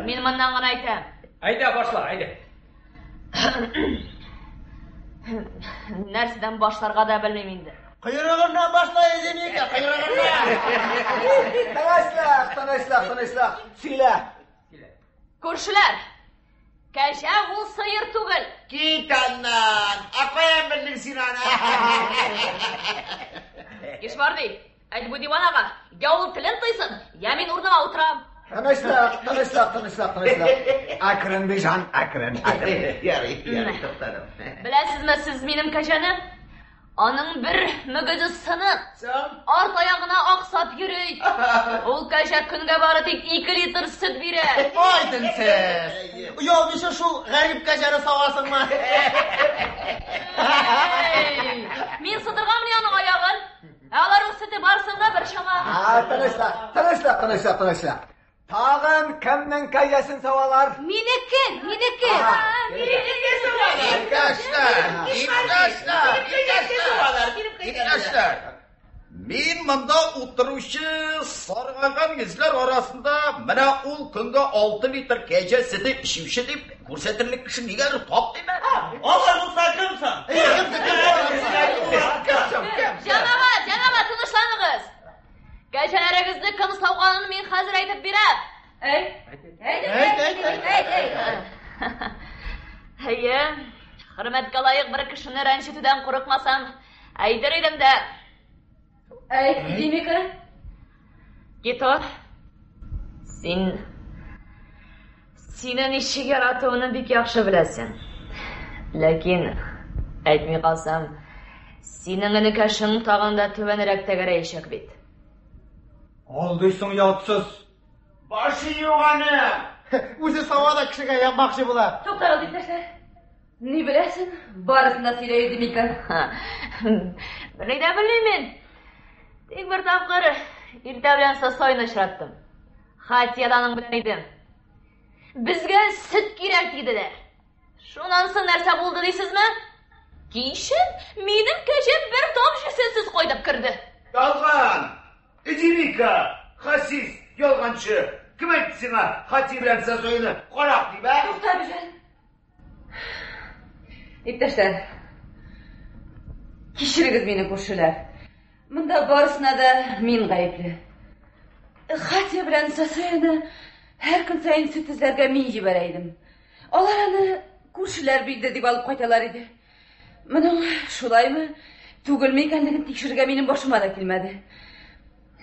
Мин моннан гына әйтәм. Әйдә, башла, әйдә. Нәрсәдән башларга да белмим инде. Койрыгыннан башла, Эдемика, койрыгыннан. Тынычлык, тынычлык, тынычлык. Сөйлә. Күршеләр, кәҗә ул сыер түгел. Кит аннан! Ә каян белдең син аны? Ишварди, әйт бу диванага, я ул телен тыйсын, я мин урыныма утырам. Тынычлык, тынычлык, тынычлык, тынычлык. Әкрен, Бижан, әкрен, әкрен. Ярый, ярый, туктадым. Беләсезме сез минем кәҗәне? Аның бер мөгезе сынык. Арт аягына аксап йөри. Ул кәҗә көнгә бары тик 2 литр сөт бирә. Ай, денсез! Оялмыйча шул гарип кәҗәне савасыңмы? Эй, Мин сындырганмын аның аягын. Ә аларның сөте барсында бер чама. А, тынычлык, тынычлык, тынычлык, тынычлык. Тагын кемнең кәҗәсен савалар? Минеке, минеке. Иптәшләр, иптәшләр, иптәшләр, иптәшләр. Мин монда утыручы саргайган йөзләр арасында менә ул көнгә 6 литр кәҗә сөте эчүче дип күрсәтерлек кеше нигәдер тапмыйм әле. Алай булса кем соң? Кем соң, кем? Җәмәгать, җәмәгать, тынычланыгыз. Кәҗәләрегезне кем сауганын мин хәзер әйтеп бирәм. Әйт. Әйт, әйт, әйт, әйт. Әйе, хөрмәткә лаек бер кешене рәнҗетүдән курыкмасам, әйтер идем дә. Әйт, Димика. Кито, син сине ничек яратуымны бик яхшы беләсең. Ләкин әйтми калсам, синең энекәшең тагын да түбәнрәк тәгәрәячәк бит. Алдыйсың ятсыз. Башы юк аның. Үзе сава да кешегә япмакчы була. Туктагыз, иптәшләр. Ни беләсең? Барысын да сөйлә, Эдемика. Берни дә белмим мин. Тик бер тапкыр иртә белән Сосойны очраттым. Хатия да аның белән идем. Безгә сөт кирәк диделәр. Шуннан соң нәрсә булды дисезме? Кичен минем кәҗәм бер тамчы сөтсез кайтып керде. Ялган! Эдемика! Хасис, ялганчы! Кем әйтте сиңа Хати белән Сосойны карак дип, ә? Тукта, Бижан. Иптәшләр, кичерегез мине, күршеләр. Монда барысына да мин гаепле. Хатия белән Сосояны һәр көн саен сөт эзләргә мин җибәрә идем. Алар аны күршеләр бирде дип алып кайталар иде. Моның шулаймы, түгелме икәнлеген тикшерергә минем башыма да килмәде.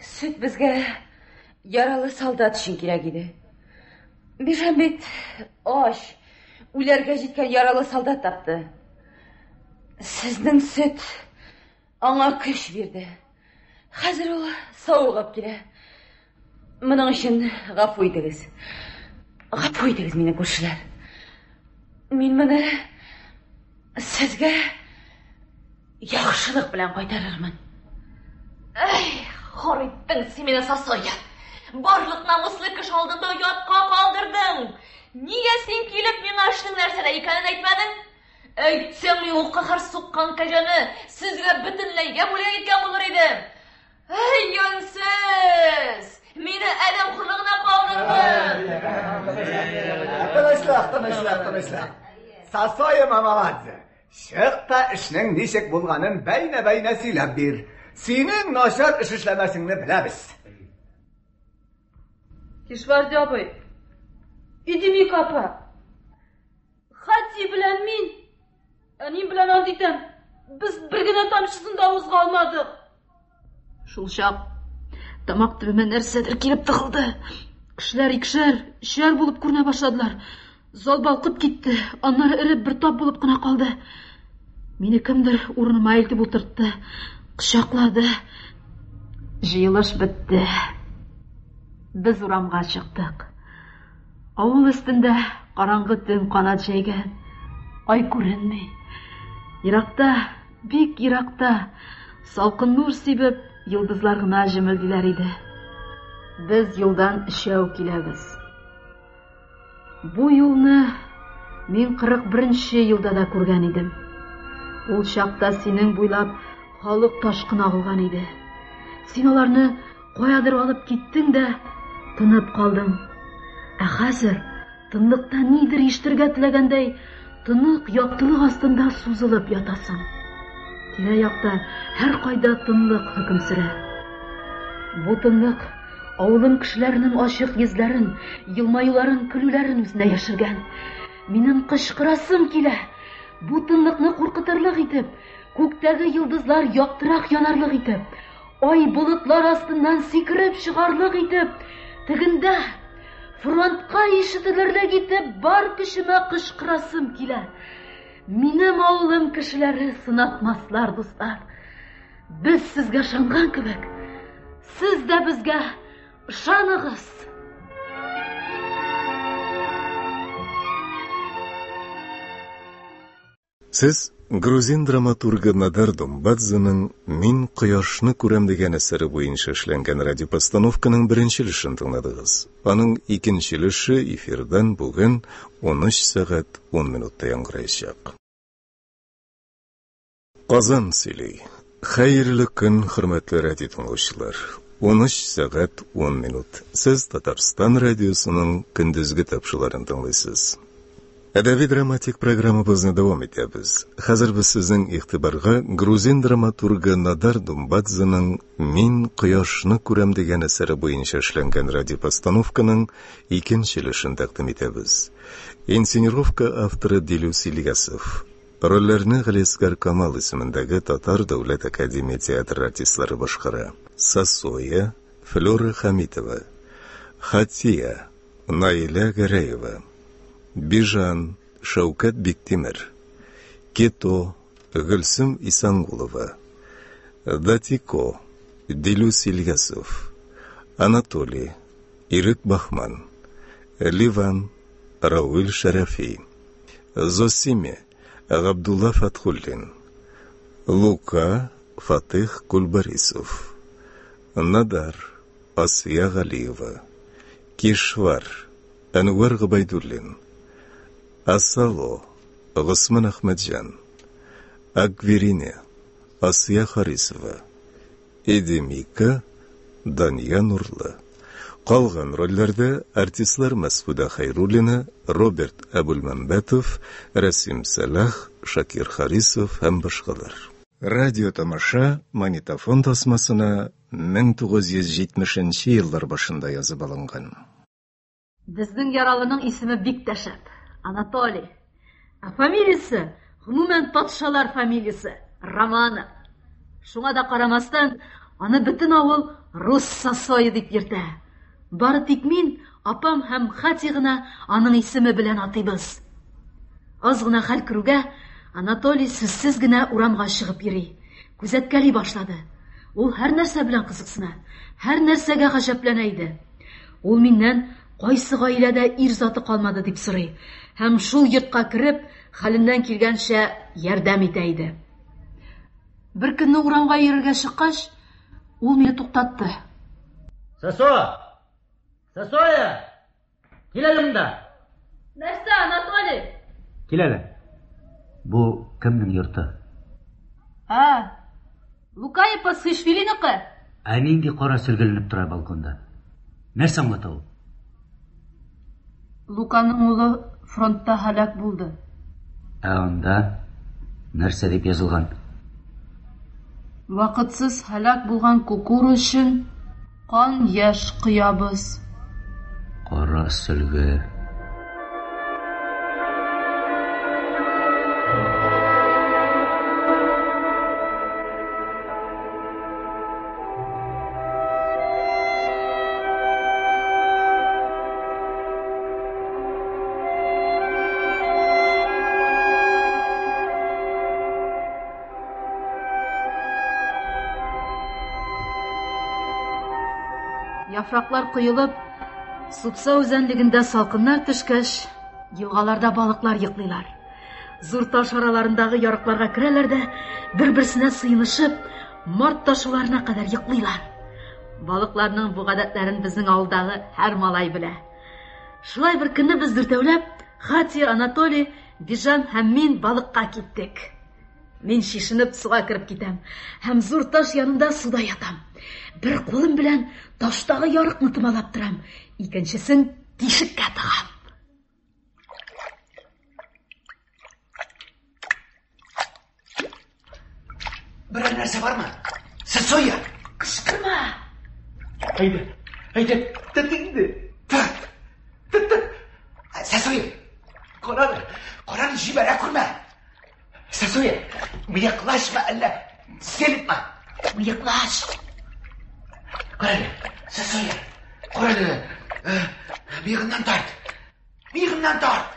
Сөт безгә яралы солдат өчен кирәк иде. Бижан бит ач, үләргә җиткән яралы солдат тапты. Сезнең сөт аңа көч бирде. Хәзер ул савыгып килә. Моның өчен гафу итегез. Гафу итегез мине, күршеләр. Мин моны сезгә яхшылык белән кайтарырмын. Әй, хор иттең син мине, Сосоя. Барлык намуслы кеше алдында оятка калдырдың. Нигә син килеп миңа эшнең нәрсәдә икәнен әйтмәдең? Әйтсәң, мин ул каһәр суккан кәҗәне сезгә бөтенләйгә бүләк иткән булыр идем. Әй, юньсез! Мине адәм хурлыгына калдырды. Тынычлык, тынычлык, тынычлык. Сасоя Мамаладзе, чык та эшнең ничек булганын бәйнә-бәйнә сөйләп бир. Синең начар эш эшләмәсеңне беләбез. Кишварди абый, Идемик апа, Хати белән мин, әнием белән ант итәм, без бер генә тамчысын да авызга алмадык. Шул чак тамак төбемә нәрсәдер килеп тыгылды. Кешеләр икешәр, өчәр булып күренә башладылар. Зал балкып китте, аннары эреп бер тап булып кына калды. Мине кемдер урыныма илтеп утыртты, кочаклады. Җыелыш бетте. Без урамга чыктык. Авыл өстендә караңгы төн канат җәйгән. Ай күренми. Еракта, бик еракта, салкын нур сибеп, йолдызлар гына җемелдиләр иде. Без юлдан өчәү киләбез. Бу юлны мин 41 нче елда да күргән идем. Ул чакта синең буйлап халык ташкын агылган иде. Син аларны каядыр алып киттең дә тынып калдың. Ә хәзер тынлыкта нидер ишетергә теләгәндәй, тонык яктылык астында сузылып ятасың. Тирә-якта һәркайда тынлык хөкем сөрә. Бу тынлык Авылым кешеләренең ачык йөзләрен, елмаюларын, көлүләрен үзенә яшергән. Минем кычкырасым килә. Бу тынлыкны куркытырлык итеп, күктәге йолдызлар яктырак янарлык итеп, ай болытлар астыннан сикереп чыгарлык итеп, тегендә фронтка ишетелерлек итеп бар көчемә кычкырасым килә. Минем авылым кешеләре сынатмаслар, дуслар. Без сезгә ышанган кебек, сез дә безгә ышаныгыз. Сез грузин драматургы Надар Думбадзеның Мин кояшны күрәм дигән әсәре буенча эшләнгән радиопостановканың беренче өлешен тыңладыгыз. Аның икенче өлеше эфирдан бүген 13 сәгать 10 минутта яңгыраячак. Казан сөйли. Хәерле көн, хөрмәтле радио тыңлаучылар. 13 сәгать 10 минут. Сез Татарстан радиосының көндезге тапшыруларын тыңлыйсыз. Әдәби драматик программабызны дәвам итәбез. Хәзер без сезнең игътибарга грузин драматургы Надар Думбадзеның Мин кояшны күрәм дигән әсәре буенча эшләнгән радиопостановканың икенче өлешен тәкъдим итәбез. Инсценировка авторы Дилүс Ильясов. Рольләрне Галиәсгар Камал исемендәге Татар дәүләт академия театры артистлары башкара. Сосоя, Флюра Хәмитова. Хатия, Наилә Гәрәева. Бижан, Шәүкәт Биктимер. Кето, Гөлсем Исәнгулова. Датико, Дилүс Ильясов. Анатолий, Ирек Бахман. Ливан, Рауил Шәрәфи. Зосиме, Габдулла Фатхуллин. Лука, Фатых Кульбарисов. Надар, Асия Галиева. Кишвар, Әнвәр Гобәйдуллин. Асало, Госман Әхмәтҗан. Акверине, Асия Харисова. Эдемика, Дания Нурлы. Калган рольләрдә артистлар Мәсхүдә Хәйруллина, Роберт Әбүлмәмбәтов, Рәсим Сәлах, Шакир Харисов һәм башкалар. Радио тамаша магнитофон тасмасына 1970 нче еллар башында язып алынган. Безнең яралының исеме бик тә шәп, Анатолий. Ә фамилиясе, гомумән, патшалар фамилиясе, Романов. Шуңа да карамастан, аны бөтен авыл Рус Сосое дип йөртә. Бары тик мин, апам һәм Хати гына аның исеме белән атыйбыз. Аз гына хәл керүгә, Анатолий сүзсез генә урамга чыгып йөри, күзәткәли башлады. Ул һәр нәрсә белән кызыксына, һәр нәрсәгә гаҗәпләнә иде. Ул миннән кайсы гаиләдә ир заты калмады дип сорый һәм шул йортка кереп, хәленнән килгәнчә ярдәм итә иде. Бер көнне урамга йөрергә чыккач, ул мине туктатты. Сосо! Сосоя! Кил әле монда! Нәрсә, Анатолий? Кил әле. Бу кемнең йорты? Ә, Лукая Пасхишвилиныкы. Ә нинди кара сөлге эленеп тора балконда? Нәрсә аңлата ул? Луканың улы фронтта һәлак булды. Ә анда нәрсә дип язылган? Вакытсыз һәлак булган Кукур өчен кан яшь коябыз. Кара сөлге. Яфраклар коелып, Супса үзәнлегендә салкыннар төшкәч, елгаларда балыклар йоклыйлар. Зур таш араларындагы ярыкларга керәләр дә, бер-берсенә сыенышып, март ташуларына кадәр йоклыйлар. Балыкларның бу гадәтләрен безнең авылдагы һәр малай белә. Шулай бер көнне без дүртәүләп, Хатия, Анатолий, Бижан һәм мин балыкка киттек. Мин шешенеп суга кереп китәм һәм зур таш янында суда ятам. Бер кулым белән таштагы ярыкны томалап торам, икенчесен тишеккә тыгам. Берәр нәрсә бармы? Сосоя! Кычкырма! Әйдә, әйдә, тот инде. Тот! Тот, тот! Сосоя! Караны, караны җибәрә күрмә. Сосоя, мыеклашма әллә, селитма. Мыеклаш! Карале, Сосоя, карале, мыегыннан тарт. Мыегыннан тарт.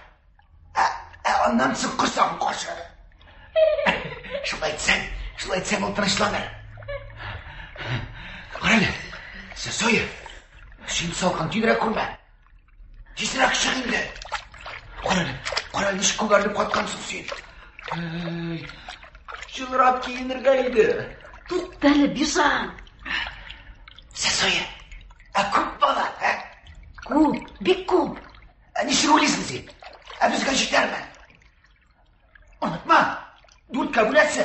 Ә аннан соң корсагын кашы. Шулай итсәң, шулай итсәң ул тынычланыр. Карале, Сосоя, син салкын тидерә күрмә. Тизрәк чык инде. Карале, карале, ничек күгәрелеп каткансың син. Әй, җылырак киенергә иде. Туктале, Бижан. Сосоя, ә күп бала, ә? Күп, бик күп. Ә ничек уйлыйсың син? Ә безгә җитәрме? Онытма, дүрткә бүләсе.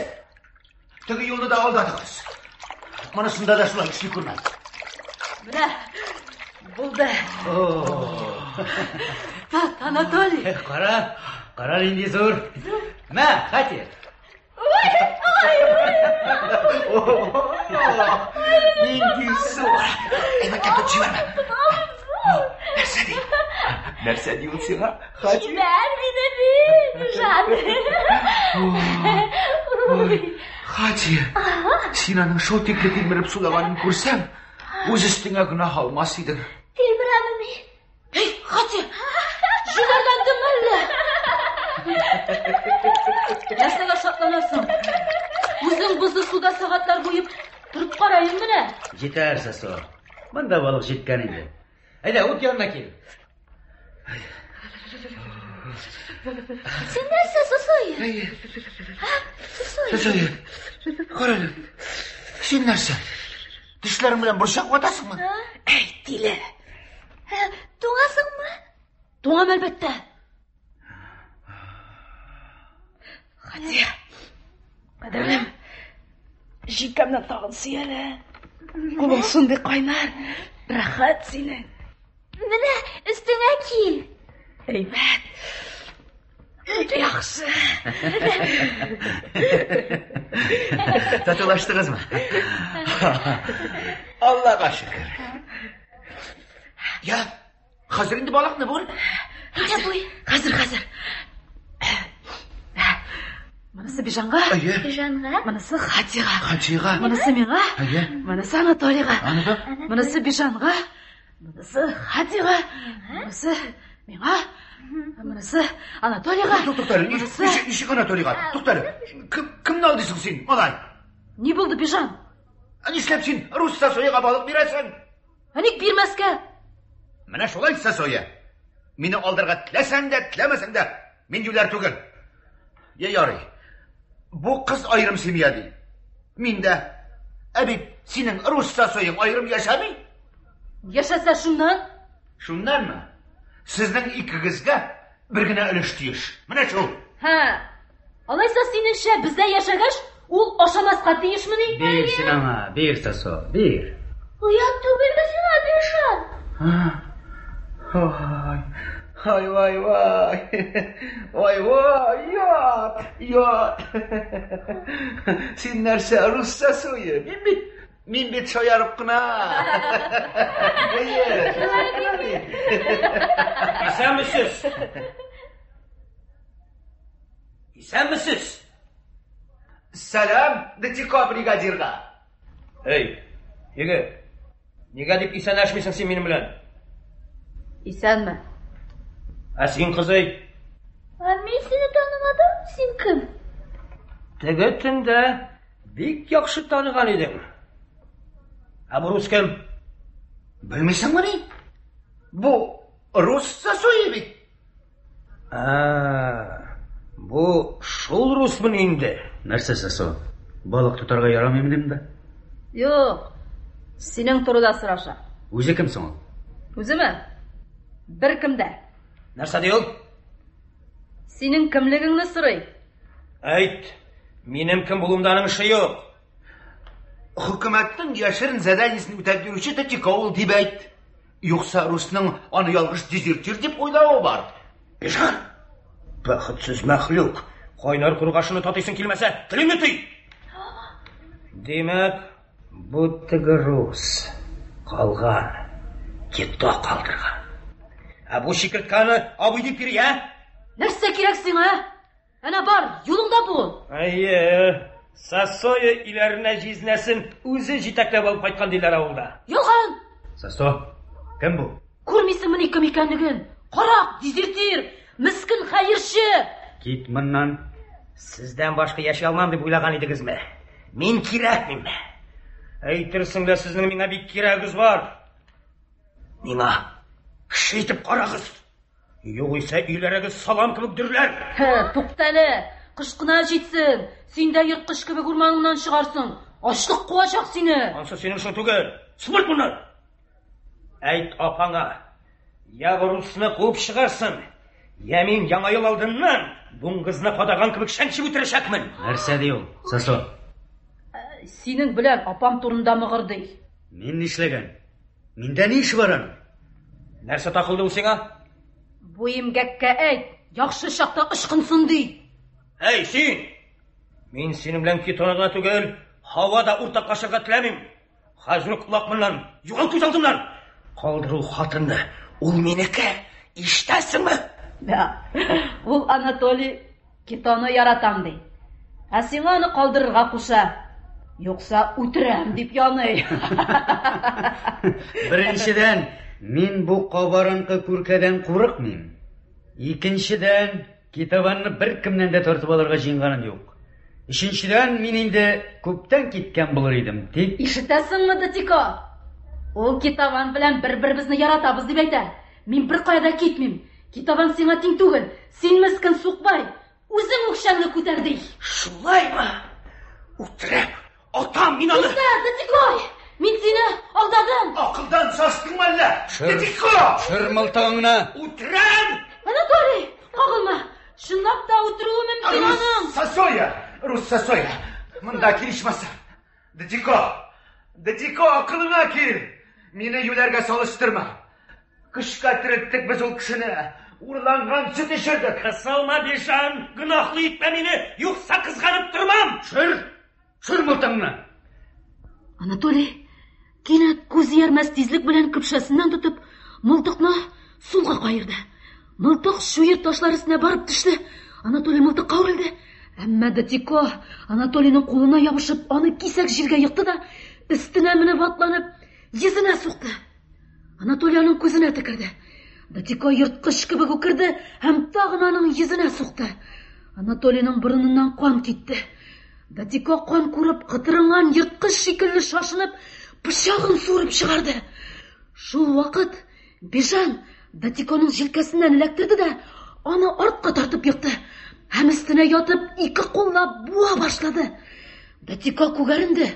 Теге юлны да алдадыгыз. Монысында да шулай эшли күрмә. Менә булды. Тат, Анатолий. Кара, кара нинди зур. Мә, Хати. Нинди зур. Әйбәтләп тот җибәрмә. Нәрсә ди? Нәрсә ди ул сиңа? Хати? Җибәр мине, ди, Бижан. Хати, син аның шул тикле тилмереп сулаганын күрсәң, үз өстеңә гөнаһ алмас идең. Тилмерәме мин? Эй, Хати, җүләрләндеңме әллә? Нәрсәгә шатланасың? Үзең бозлы суда сәгатьләр буе торып караен менә. Җитәр, Сосо. Монда балык җиткән инде. Әйдә, ут янына кил. Син нәрсә, Сосоя? Сосоя. Сосоя, кара әле. Син нәрсә? Тешләрең белән борчак ватасыңмы? Әй, тиле. Туңасыңмы? Туңам, әлбәттә. Хатия, кадерлем, җилкәмнән тагын сөй әле. Кулың шундый кайнар, рәхәт синең. Менә өстеңә ки. Әйбәт. Яхшы. Татулаштыгызмы? Аллага шөкер. Я, хәзер инде балыкны бүл. Әйдә буй. Хәзер, хәзер. Монысы Бижанга. Әйе. Бижанга. Монысы Хатига. Хатига. Монысы миңа. Әйе. Монысы Анатолийга. Анатол. Монысы Бижанга. Монысы Хатига. Монысы миңа. Монысы Анатолийга. Тукта әле, Монысы... ничек Анатолийга? Тукта әле. Кем, кемне алдыйсың син, малай? Ни булды, Бижан? Ә нишләп син рус Сосояга балык бирәсең? Ә ник бирмәскә? Менә шулай, Сосоя. Мине алдарга теләсәң дә, теләмәсәң дә, мин юләр түгел. Я ярый. Бу кыз аерым семья ди. Мин дә. Ә бит синең рус Сосояң аерым яшәми. Яшәсә шуннан? Шуннанмы? Сезнең икегезгә бер генә өлеш тиеш. Менә шул. Һә. Алайса синеңчә бездә яшәгәч, ул ашамаска тиешмени? Бир син аңа, бир, Сосо, бир. Оят түгелме сиңа, Бижан? Ай, ай, вай, вай. Вай, вай, ят, ят. Син нәрсә, рус Сосоя? Мин бит, мин бит шаярып кына. Әйе, шаярып кына бит. Исәнмесез. Исәнмесез. Сәлам, Датико бригадирга. Эй, егет, нигә дип исәнләшмисең син минем белән? Исәнме. Ә син, кызый? Ә мин сине танымадым, син кем? Теге төндә бик яхшы таныган идең. Ә бу рус кем? Белмисеңмени? Бу рус Сосои бит. Ә, бу шул русмын инде. Нәрсә Сосо? Балык тотарга ярамыймыни монда? Юк, синең турыда сораша. Үзе кем соң ул? Үземе? Беркем дә. Нәрсә ди ул? Синең кемлегеңне сорый. Әйт, минем кем булуымда аның эше юк. Хөкүмәтнең яшерен заданиесен үтәп йөрүче Татико ул дип әйт. Юкса русның аны ялгыш дезертир дип уйлавы бар. Бежан! Бәхетсез мәхлук! Кайнар кургашыны татыйсың килмәсә, телеңне тый! Димәк, бу теге рус калган, кито калдырган. Ә бу чикерткә аны абый дип йөри, ә? Нәрсә кирәк сиңа, ә? Әнә бар, юлыңда бул. Әйе, Сосоя өйләренә җизнәсен үзе җитәкләп алып кайткан диләр авылда. Ялган! Сосо, кем бу? Күрмисеңмени кем икәнлеген? Карак, дезертир, мескен хәерче! Кит моннан. Сездән башка яши алмам дип уйлаган идегезме? Мин кирәкмиме? Әйтерсең лә сезнең миңа бик кирәгегез бар. Миңа кеше итеп карагыз. Югыйсә өйләрегез салам кебек дөрләр. Һе, туктале, кыш кына җитсен. Син дә ерткыч кебек урманыңнан чыгарсың. Ачлык куачак сине. Ансы синең эшең түгел. Сыпырт моны. Әйт апаңа, я русны куып чыгарсын, я мин яңа ел алдыннан дуңгызны кадаган кебек чәнчеп үтерәчәкмен. Нәрсә ди ул, Сосо? Синең белән апам турында мыгырдый. Мин нишләгән? Миндә ни эше бар аның? Нәрсә такылды ул сиңа? Бу имгәккә әйт, яхшы чакта ычкынсын ди. Әй, син! Мин синең белән китоны гына түгел, һава да уртаклашырга теләмим. Хәзер үк улак моннан, югал күз алдымнан. Калдыр ул хатынны, ул минеке. Ишетәсеңме? Да. Ул Анатолий Китоны яратам ди. Ә сиңа аны калдырырга куша. Юкса үтерәм дип яный. Беренчедән, мин бу кабарынкы күркәдән курыкмыйм. Икенчедән, китабанны беркемнән дә тартып алырга җыенганым юк. Өченчедән, мин инде күптән киткән булыр идем, тик... Ишетәсеңме, Датико? Ул китабан белән бер-беребезне яратабыз дип әйтә. Мин беркая да китмим. Китабан сиңа тиң түгел. Син мескен сукбай. Үзең үкчәңне күтәр ди. Шулаймы? Үтерәм. Атам мин аны. Тукта, Датико! Мин сине алдадым. Акылдан шаштыңмы әллә? Датико! Шыр мылтыгыңны. Үтерәм! Анатолий, кагылма. Чынлап та үтерүе мөмкин аның. Сосоя! Рус Сосоя! Монда кил ичмаса. Датико! Датико, акылыңа кил! Мине юләргә салыштырма. Көчкә терелттек без ул кешене. Урланган сөт эчердек. Кысылма, Бежан, гөнаһлы итмә мине, юкса кызганып тормам. Шыр! Шыр мылтыгыңны! Анатолий кинәт күз иярмәс тизлек белән көпшәсеннән тотып, мылтыкны сулга каерды. Мылтык чуер ташлар өстенә барып төште. Анатолий мылтыкка үрелде. Әмма Датико Анатолийның кулына ябышып, аны кисәк җиргә екты да, өстенә менеп атланып, йөзенә сукты. Анатолий аның күзенә төкерде. Датико ерткыч кебек үкерде һәм тагын аның йөзенә сукты. Анатолийның борыныннан кан китте. Датико кан күреп, кытырынган ерткыч шикелле шашынып, пычагын суырып чыгарды. Шул вакыт Бежан Датиконың җилкәсеннән эләктерде дә, аны артка тартып екты һәм өстенә ятып, ике куллап буа башлады. Датико күгәренде,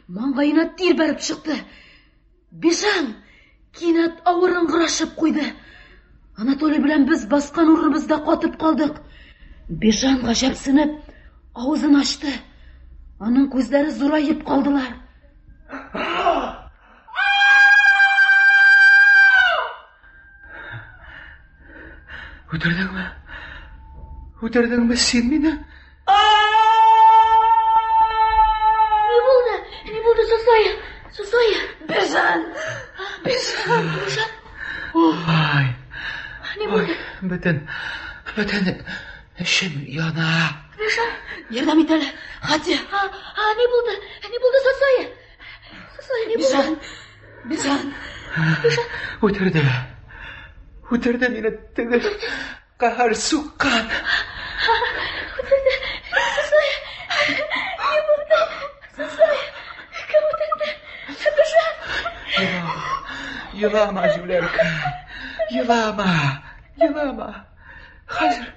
маңгаена тир бәреп чыкты. Бежан кинәт авыр ыңгырашып куйды. Анатолий белән без баскан урыныбызда катып калдык. Бежан гаҗәпсенеп авызын ачты. Аның күзләре зураеп калдылар. Үтердеңме? Үтердеңме син мине? Ни булды? Ни булды, Сосая? Сосая! Бежан! Бежан! Бежан! Ай! Ни булды? Бөтен, бөтен эчем яна. Бежан! Ярдәм ит әле, Хатия! А, а, ни булды? Ни булды, Сосая? Сосая, ни булды? Бежан! Бежан! Бежан! Үтерде. Үтерде мине теге каһәр суккан. Үтерде. Сосая! Ни булды? Сосая! Кем үтерде? Бежан! Елама, елама, җүләркәй. Елама, елама. Хәзер,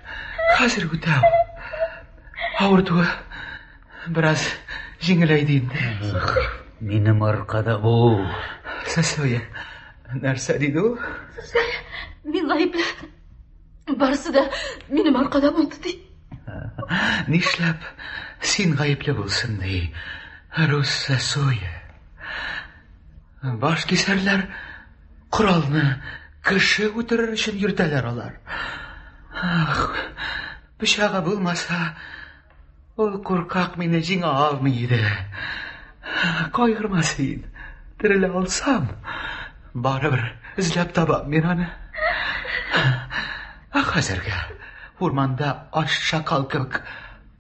хәзер үтә ул. Авыртуы бераз җиңеләйде инде. Минем аркада бу. Сосоя, нәрсә диде ул? Сосая, мин гаепле. Барысы да минем аркада булды, ди. Нишләп син гаепле булсын, ди, рус Сосоя. Баш кисәрләр коралны кеше үтерер өчен йөртәләр алар. Ах, пычагы булмаса, ул куркак мине җиңә алмый иде. Кайгырма син, терелә алсам, барыбер эзләп табам мин аны. Ә хәзергә урманда ач шакал кебек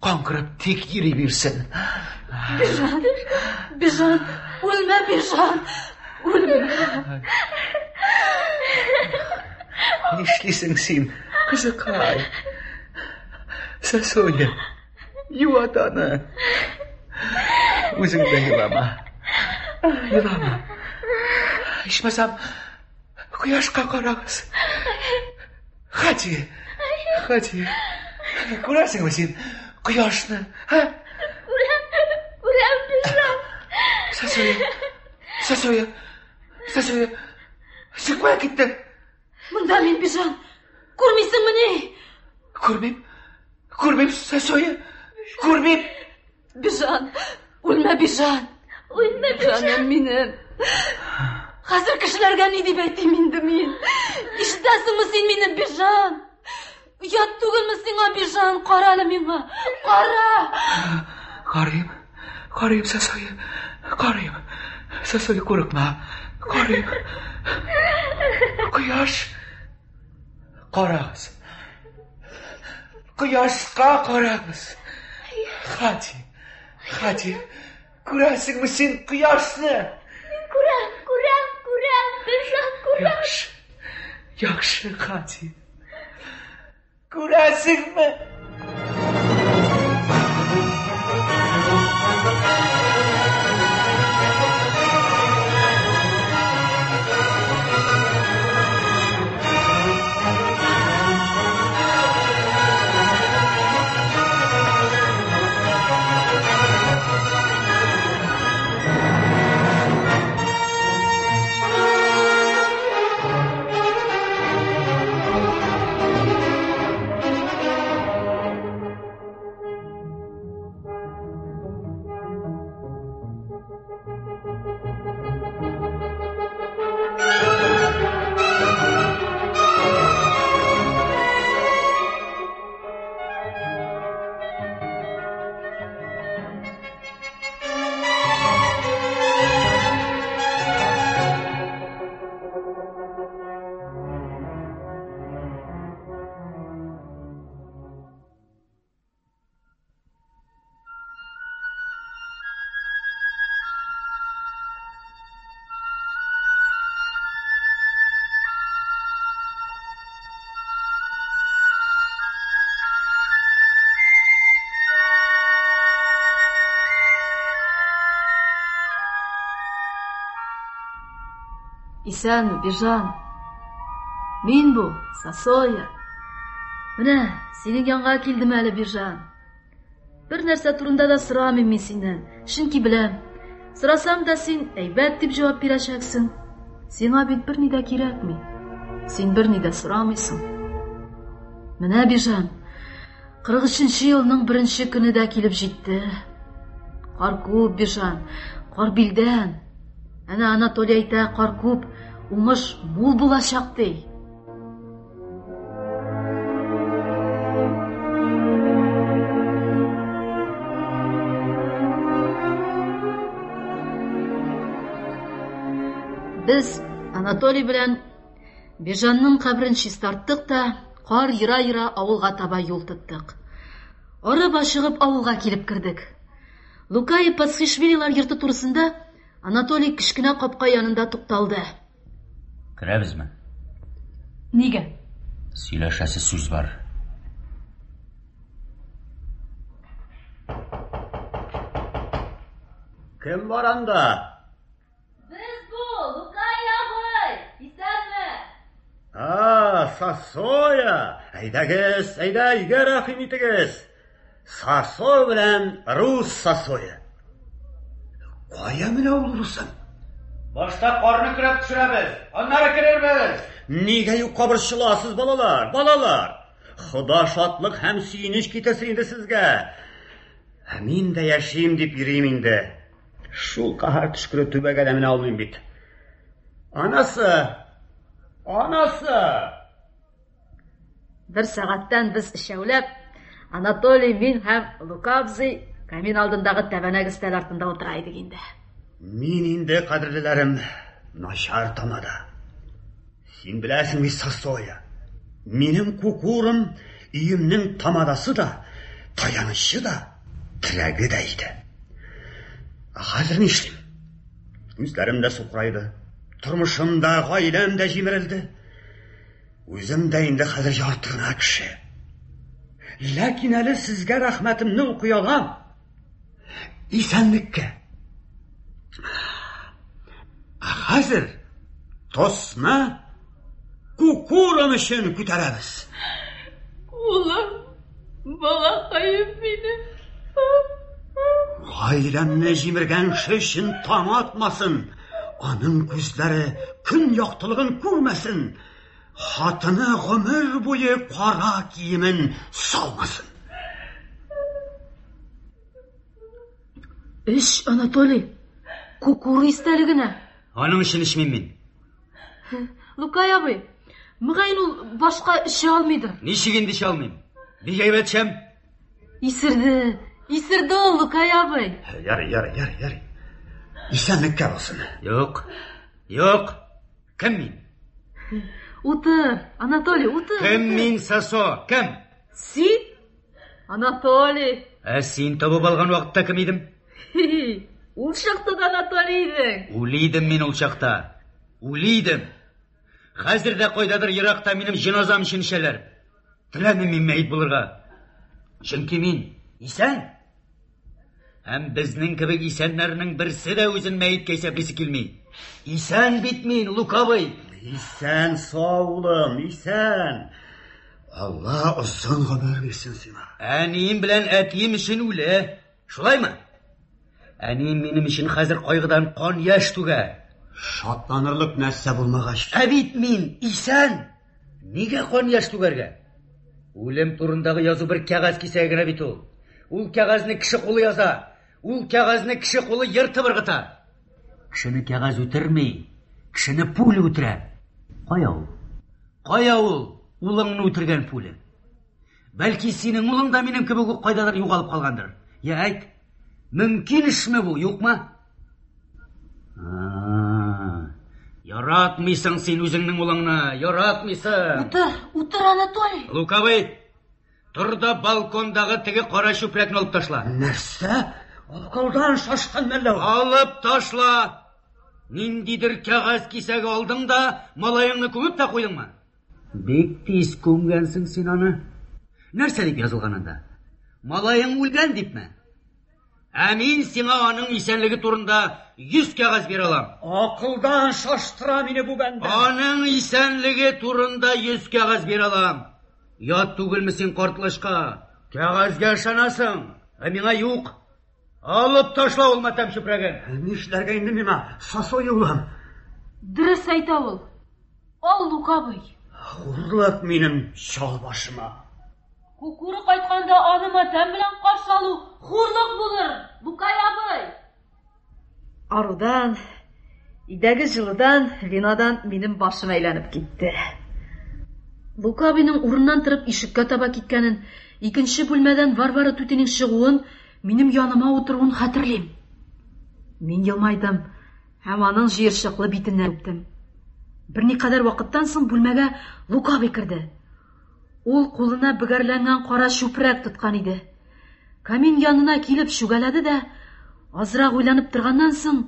каңгырып тик йөри бирсен. Бежан! Бежан! Үлмә, Бежан! Үлмә! Нишлисең син, кызыкай? Сосоя, юат аны. Үзең дә елама. Елама. Ичмасам, кояшка карагыз. Хати, Хати, күрәсеңме син кояшны, һа? Күрәм, күрәм, Бежан. Сосоя, Сосоя, Сосоя, син кая киттең? Монда мин, Бежан. Күрмисеңмени? Күрмим, күрмим, Сосоя, күрмим. Бежан, үлмә, Бежан. Үлмә, Бежан. Җаным минем. Хәзер кешеләргә ни дип әйтим инде мин? Ишетәсеңме син мине, Бежан? Оят түгелме сиңа, Бежан? Кара әле миңа. Кара! Карыйм, карыйм, Сосоя, карыйм. Сосоя, курыкма, карыйм. Кояш, карагыз. Кояшка карагыз. Хати, Хати, күрәсеңме син кояшны? Мин күрәм, күрәм, күрәм, Бежан, күрәм. Яхшы, яхшы, Хати. Күрәсеңме? Исәнме, Бежан? Мин бу, Сосоя. Менә, синең янга килдем әле, Бежан. Бер нәрсә турында да сорамыйм мин синнән, чөнки беләм. Сорасам да син әйбәт дип җавап бирәчәксең. Сиңа бит берни дә кирәкми. Син берни дә сорамыйсың. Менә, Бежан, 43 елның беренче көне дә килеп җитте. Кар күп, Бежан, кар билдән. Әнә Анатолий әйтә, кар күп, уңыш мул булачак ди. Без Анатолий белән Бежанның каберен чистарттык та, кар ера-ера авылга таба юл тоттык. Арып ашыгып авылга килеп кердек. Лукаи Пасхишвилилар йорты турысында Анатолий кечкенә капка янында тукталды. Керәбезме? Нигә? Сөйләшәсе сүз бар. Кем бар анда? Без бу, Лукай абый! Исәнме? А, Сосоя! Әйдәгез, әйдә, өйгә рәхим итегез. Сосо белән рус Сосоя. Кая менә ул русым? Башта карны көрәп төшерәбез, аннары керербез. Нигә юкка борчыласыз, балалар, балалар? Хода шатлык һәм сөенеч китерсен инде сезгә. Ә мин дә яшим дип йөрим инде. Шул каһәр төшкере түбәгә дә менә алмыйм бит. Анасы! Анасы! Бер сәгатьтән без өчәүләп, Анатолий, мин һәм Лука абзый камин алдындагы тәбәнәк өстәл артында утыра идек инде. Мин инде, кадерлеләрем, начар тамада. Син беләсең бит, Сосоя, минем кукурым өемнең тамадасы да, таянычы да, терәге дә иде. Ә хәзер нишлим? Күзләрем дә сукырайды, тормышым да, гаиләм дә җимерелде. Үзем дә инде хәзер ярты кеше. Ләкин әле сезгә рәхмәтемне укый алам. Исәнлеккә. Ә хәзер тосны кукурым өчен күтәрәбез. Улым, балакаем минем. Гаиләмне җимергән кеше өчен таң атмасын, аның күзләре көн яктылыгын күрмәсен, хатыны гомер буе кара киемен салмасын. Эч, Анатолий, кукур истәлегенә. Аның өчен эчмим мин. Лукай абый, мөгаен ул башка эчә алмыйдыр. Ничек инде эчә алмыйм? Бик әйбәт эчәм. Исерде, исерде ул, Лукай абый. Ярый, ярый, ярый, ярый. Исәнлеккә булсын. Юк, юк. Кем мин? Утыр, Анатолий, утыр. Кем мин, Сосо? Кем? Син? Анатолий. Ә син табып алган вакытта кем идем? Ул чакта да Анатолий идең. Үле идем мин ул чакта. Үле идем. Хәзер дә кайдадыр еракта минем җеназам өчен эчәләр. Теләмим мин мәет булырга. Чөнки мин исән. Һәм безнең кебек исәннәрнең берсе дә үзен мәеткә исәплисе килми. Исән бит мин, Лукабый. Исән, сау улым, исән. Алла озын гомер бирсен сиңа. Әнием белән әтием өчен үле. Шулаймы? Әнием минем өчен хәзер кайгыдан кан яшь түгә. Шатланырлык нәрсә булмагач. Ә бит мин исән. Нигә кан яшь түгәргә? Үлем турындагы язу бер кәгазь кисәге генә бит ул. Ул кәгазьне кеше кулы яза. Ул кәгазьне кеше кулы ертып ыргыта. Кешене кәгазь үтерми, кешене пуля үтерә. Кая ул? Кая ул? Улыңны үтергән пуля. Бәлки синең улың да минем кебек үк кайдадыр югалып калгандыр. Я әйт, мөмкин эшме бу, юкмы? Яратмыйсың син үзеңнең улыңны, яратмыйсың. Утыр, утыр, Анатолий. Лукавый, тор да балкондагы теге кара чүпрәкне алып ташла. Нәрсә? Акылдан шашкан мәллә? Алып ташла! Ниндидер кәгазь кисәге алдың да, малаеңны күмеп тә куйдыңмы? Бик тиз күмгәнсең син аны. Нәрсә дип язылган анда? Малаең үлгән дипме? Ә мин сиңа аның исәнлеге турында 100 кәгазь бирә алам. Акылдан шаштыра мине бу бәндә. Аның исәнлеге турында 100 кәгазь бирә алам. Ят түгелме син картлашка? Кәгазьгә ышанасың, ә миңа юк. Алып ташла ул матәм чүпрәген. Нишләргә инде миңа, Сосой улым? Дөрес әйтә ул. Ал, Лукабый. Хурлык минем чал башыма. Кукуры кайтканда аны матәм белән каршы алу хурлык булыр, Лукай абый. Арудан, өйдәге җылыдан, винодан минем башым әйләнеп китте. Лука абыйның урыннан торып ишеккә таба киткәнен, икенче бүлмәдән Варвара түтинең чыгуын, минем яныма утыруын хәтерлим. Мин елмайдым. Һәм аның җыерчыклы битеннән үптем. Берникадәр вакыттан соң бүлмәгә Лука абый керде. Ул кулына бөгәрләнгән кара чүпрәк тоткан иде. Камин янына килеп чүгәләде дә, азрак уйланып торганнан соң,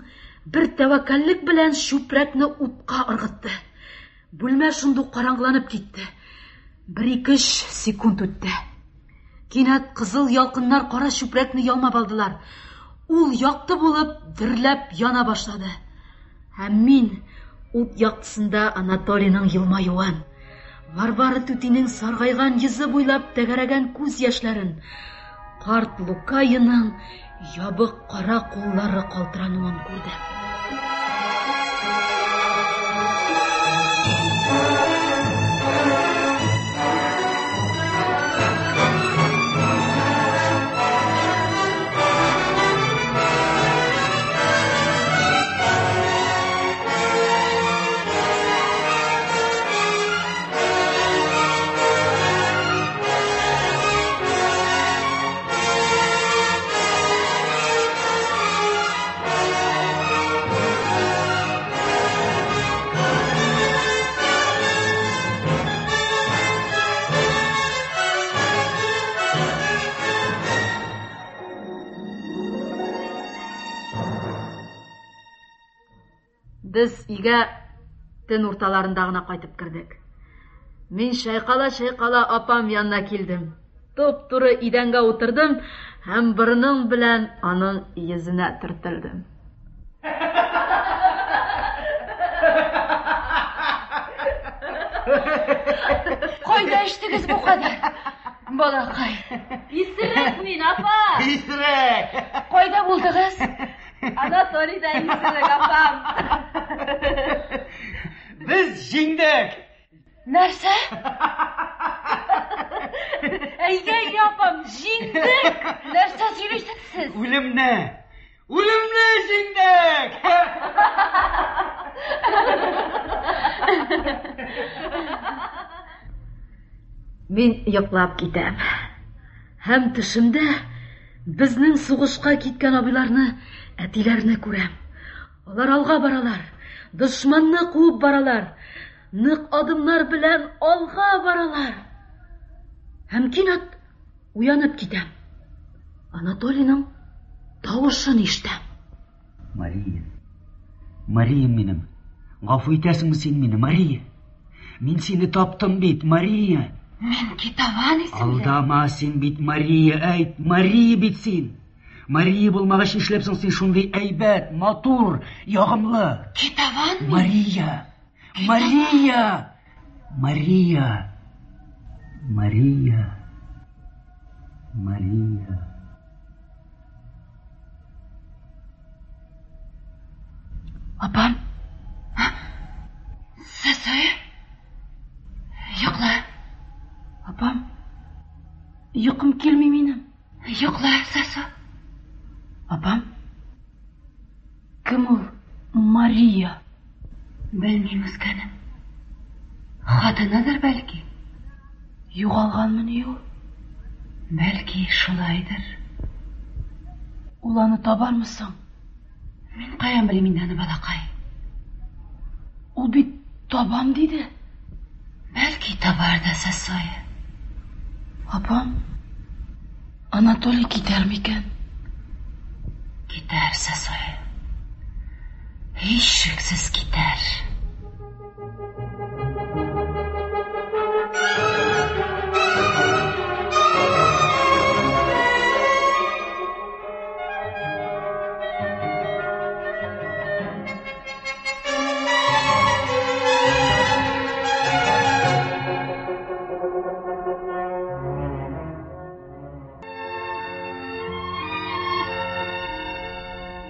бер тәвәккәллек белән чүпрәкне утка ыргытты. Бүлмә шундук караңгыланып китте. Бер-ике-өч секунд үтте. Кинәт кызыл ялкыннар кара чүпрәкне ялмап алдылар. Ул якты булып, дөрләп яна башлады. Һәм мин ут яктысында Анатолийның елмаюын, Варвара түтинең саргайган йөзе буйлап тәгәрәгән күз яшьләрен, карт Лукаеның ябык кара куллары калтырануын күрдем. Без өйгә төн урталарында гына кайтып кердек. Мин чайкала-чайкала апам янына килдем. Туп-туры идәнгә утырдым һәм борыным белән аның йөзенә төртелдем. Кайда эчтегез бу кадәр? Балакай. Исерек мин, апа. Исерек. Кайда булдыгыз? Анатолий да исерек, апам. Без җиңдек. Нәрсә? Әйдә, әйдә, апам, җиңдек. Нәрсә сөйлисез сез? Үлемне! Үлемне җиңдек! Мин йоклап китәм. Һәм төшемдә безнең сугышка киткән абыйларны, әтиләрне күрәм. Алар алга баралар, дошманны куып баралар, нык адымнар белән алга баралар. Һәм кинәт уянып китәм. Анатолийның тавышын ишетәм. Мария, Мария минем, гафу итәсеңме син мине, Мария? Мин сине таптым бит, Мария. Мин Китаван исемле. Алдама син бит, Мария, әйт, Мария бит син. Мария булмагач нишләп соң син шундый әйбәт, матур, ягымлы? Китаван мин. Мария! Мария! Мария! Мария! Мария! Апам? Сәсәй? Йокла. Апам, йокым килми минем. Йокла, Сасо. Апам? Кем ул Мария? Белмим, үскәнем. Хатыныдыр, бәлки. Югалганмыни ул? Бәлки, шулайдыр. Ул аны табармы соң? Мин каян белим инде аны, балакай? Ул бит табам диде. Бәлки табар да Сосоя. Апам, Анатолий китәр микән? Китәр, Сосоя. Һичшиксез китәр.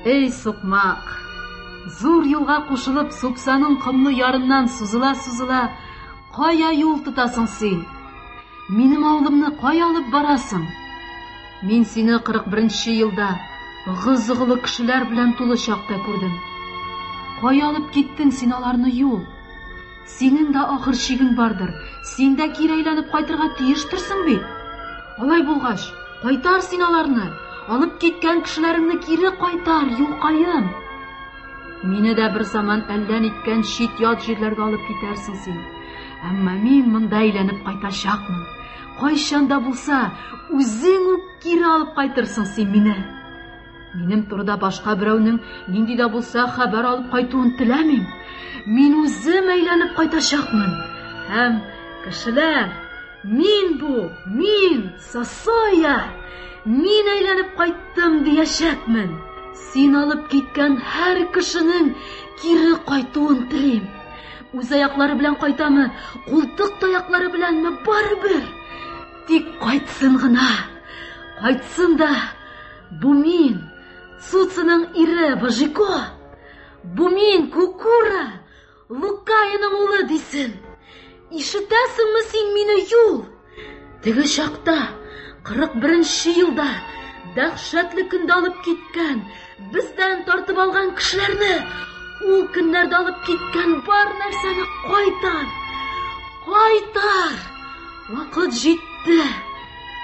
Эй, сукмак! Зур юлга кушылып, Супсаның комлы ярыннан сузыла-сузыла, кая юл тотасың син? Минем авылымны кая алып барасың? Мин сине 41 нче елда ыгы-зыгылы кешеләр белән тулы чакта күрдем. Кая алып киттең син аларны, юл? Синең дә ахыр чигең бардыр, син дә кире әйләнеп кайтырга тиештерсең бит. Алай булгач, кайтар син аларны, алып киткән кешеләреңне кире кайтар, юлкаем. Мине дә бер заман әллә ниткән чит-ят җирләргә алып китәрсең син. Әмма мин монда әйләнеп кайтачакмын. Кайчан да булса, үзең үк кире алып кайтырсың син мине. Минем турыда башка берәүнең нинди дә булса хәбәр алып кайтуын теләмим. Мин үзем әйләнеп кайтачакмын. Һәм кешеләр, мин бу, мин, Сосоя, мин әйләнеп кайттым диячәкмен. Син алып киткән һәр кешенең кире кайтуын телим. Үз аяклары белән кайтамы, култык таяклары беләнме, барыбер. Тик кайтсын гына. Кайтсын да, бу мин, Цуцының ире Божико. Бу мин, Кукура, Лукаеның улы дисен. Ишетәсеңме син мине, юл? Теге чакта, 41 елда, дәһшәтле көндә алып киткән, бездән тартып алган кешеләрне, ул көннәрдә алып киткән бар нәрсәне кайтар. Кайтар! Вакыт җитте.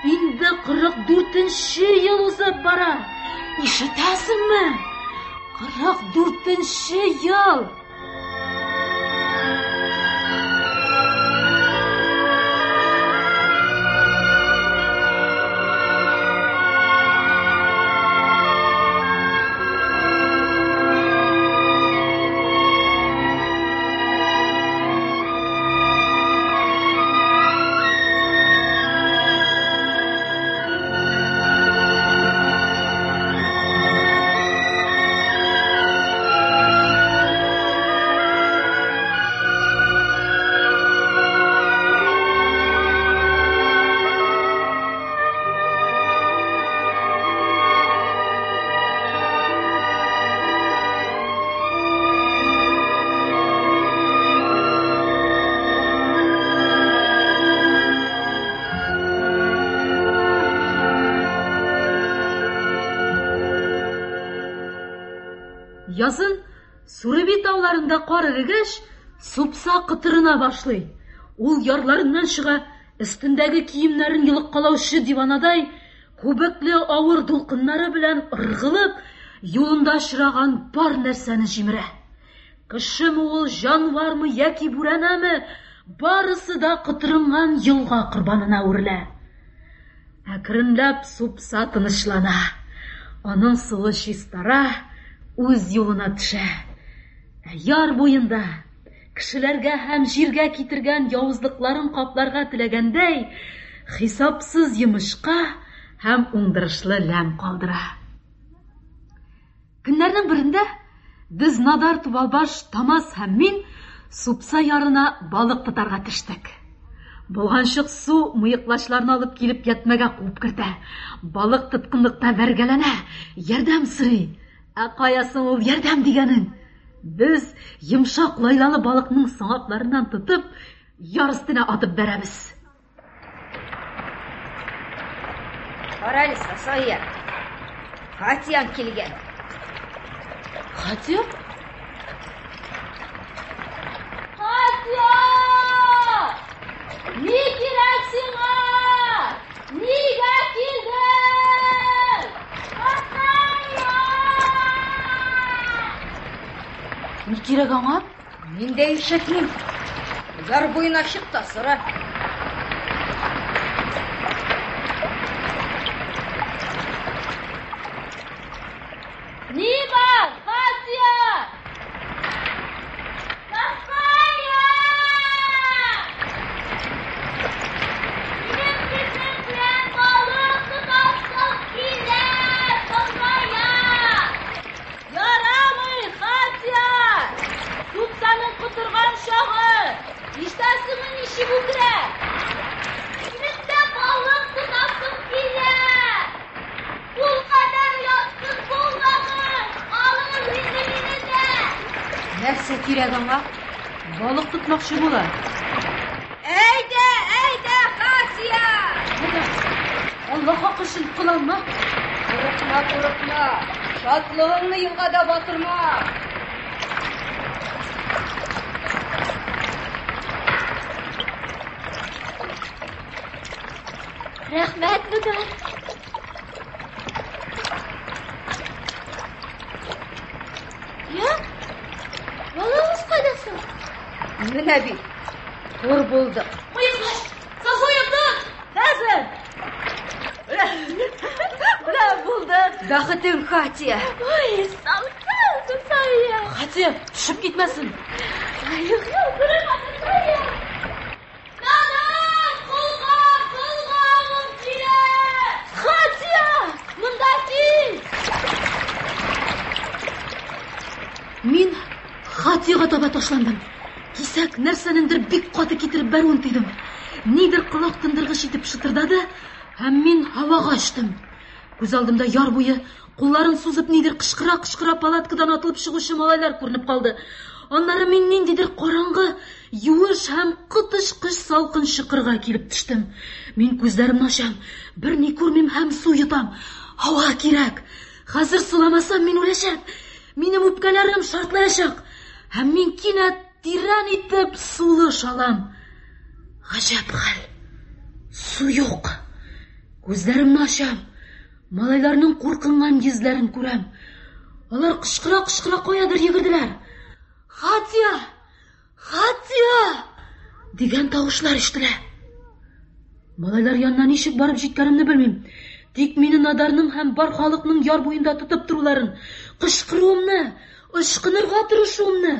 Инде 44 ел узып бара. Ишетәсеңме? 44 ел! Язын Суреби тауларында кар эрегәч, Супса котырына башлый. Ул ярларыннан чыга, өстендәге киемнәрен йолыккалаучы диванадай, күбекле авыр дулкыннары белән ыргылып, юлында очраган бар нәрсәне җимерә. Кешеме ул, җанвармы яки бүрәнәме, барысы да котырынган елга корбанына әверелә. Әкренләп Супса тынычлана. Аның суы чистара, үз юлына төшә. Ә яр буенда кешеләргә һәм җиргә китергән явызлыкларын капларга теләгәндәй, хисапсыз йомычка һәм уңдырышлы ләм калдыра. Көннәрнең берендә без Надар Тубалбаш, Тамас һәм мин Супса ярына балык тотарга төштек. Болганчык су мыеклачларны алып килеп ятмәгә куып кертә. Балык тоткынлыкта бәргәләнә, ярдәм сорый. Ә кая соң ул ярдәм дигәнең? Без йомшак лайлалы балыкның саңакларыннан тотып, яр өстенә атып бәрәбез. Карале, Сасая. Хатиян килгән. Хатия? Хатия! Ни кирәк сиңа? Нигә килдең? Хатия! Ни кирәк аңа? Мин дә ишетмим. Яр буена чык та сора. Ни бар, Хатия? Сасая! Минем синең белән балык тотасым килә, Сасая! Ярамый, Хатя! Супсаның котырган чагы! Ишетәсеңме, ничек үкерә? Минем дә балык тотасым килә! Ул кадәр оятсыз булмагыз! Алыгыз инде мине дә! Нәрсә кирәк аңа? Балык тотмакчы була. Әйдә, әйдә, Хатия! Алла хакы өчен кыланма. Курыкма, курыкма. Шатлыгыңны елгада батырма. Рәхмәт, Нодар. Я? Менә бит. Хур булдык. Мыеклар! Сасоя, тот! Хәзер! Менә булдык. Бәхетең, Хатия. Ой, салкын, Сасоя. Хатия, төшеп китмәсен. Юк, юк, күренмә, Сасоя. Надан, кулга, кулга килә. Хатия, монда кил. Мин Хатияга таба ташландым. Кисәк нәрсәнеңдер бик каты китереп бәрүен тойдым. Нидер колак тындыргыч итеп шытырдады, һәм мин һавага очтым. Күз алдымда яр буе кулларын сузып нидер кычкыра-кычкыра палаткадан атылып чыгучы малайлар күренеп калды. Аннары мин ниндидер караңгы, юеш һәм коточкыч салкын чокырга килеп төштем. Мин күзләремне ачам, берни күрмим һәм су йотам. Һава кирәк. Хәзер суламасам мин үләчәк. Минем үпкәләрем шартлаячак. Һәм мин кинәт тирән итеп сулыш алам. Гаҗәп хәл. Су юк. Күзләремне ачам. Малайларның куркынган йөзләрен күрәм. Алар кычкыра-кычкыра каядыр йөгерделәр. Хатия! Хатия! дигән тавышлар ишетелә. Малайлар янына ничек барып җиткәнемне белмим. Тик мине Надарның һәм бар халыкның яр буенда тотып торуларын, кычкыруымны, ычкынырга тырышуымны,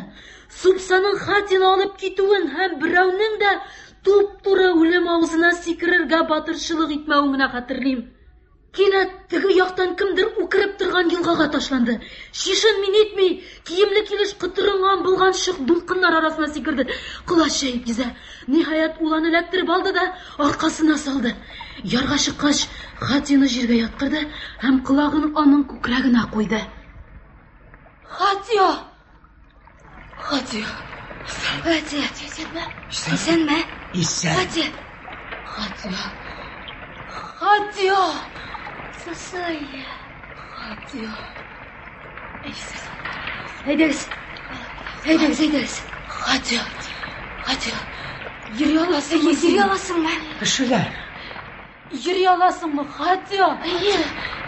Супсаның Хатины алып китүен һәм берәүнең дә туп-туры үлем авызына сикерергә батырчылык итмәвен генә хәтерлим. Кинәт теге яктан кемдер үкереп торган елгага ташланды. Чишенми нитми, киемле килеш котырынган болганчык дулкыннар арасына сикерде. Колач җәеп йөзә. Ниһаять, ул аны эләктереп алды да аркасына салды. Ярга чыккач, Хатины җиргә яткырды һәм колагын аның күкрәгенә куйды. Хатия! Хатия! Хатия, исәнме? Исәнме? Исән. Хатия. Хатия! Хатия! Сасая. Хатия! Әйдәгез. Әйдәгез, әйдәгез. Хатия! Хатия! Йөри аласыңмы? Йөри аласыңмы? Кешеләр. Йөри аласыңмы, Хатия? Әйе,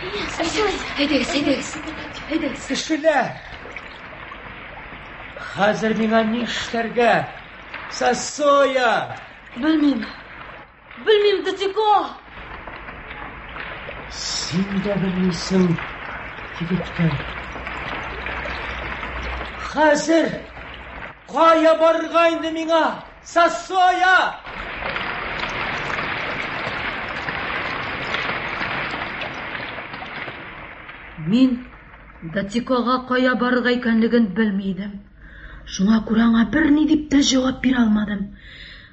әйе, Сасая. Әйдәгез, әйдәгез. Әйдәгез. Кешеләр. Хәзер миңа нишләргә? Сосоя! Белмим. Белмим, Датико! Син дә белмисең, егеткәй. Хәзер кая барырга инде миңа? Сосоя! Мин Датикога кая барырга икәнлеген белми идем. Шуңа күрә аңа берни дип тә җавап бирә алмадым.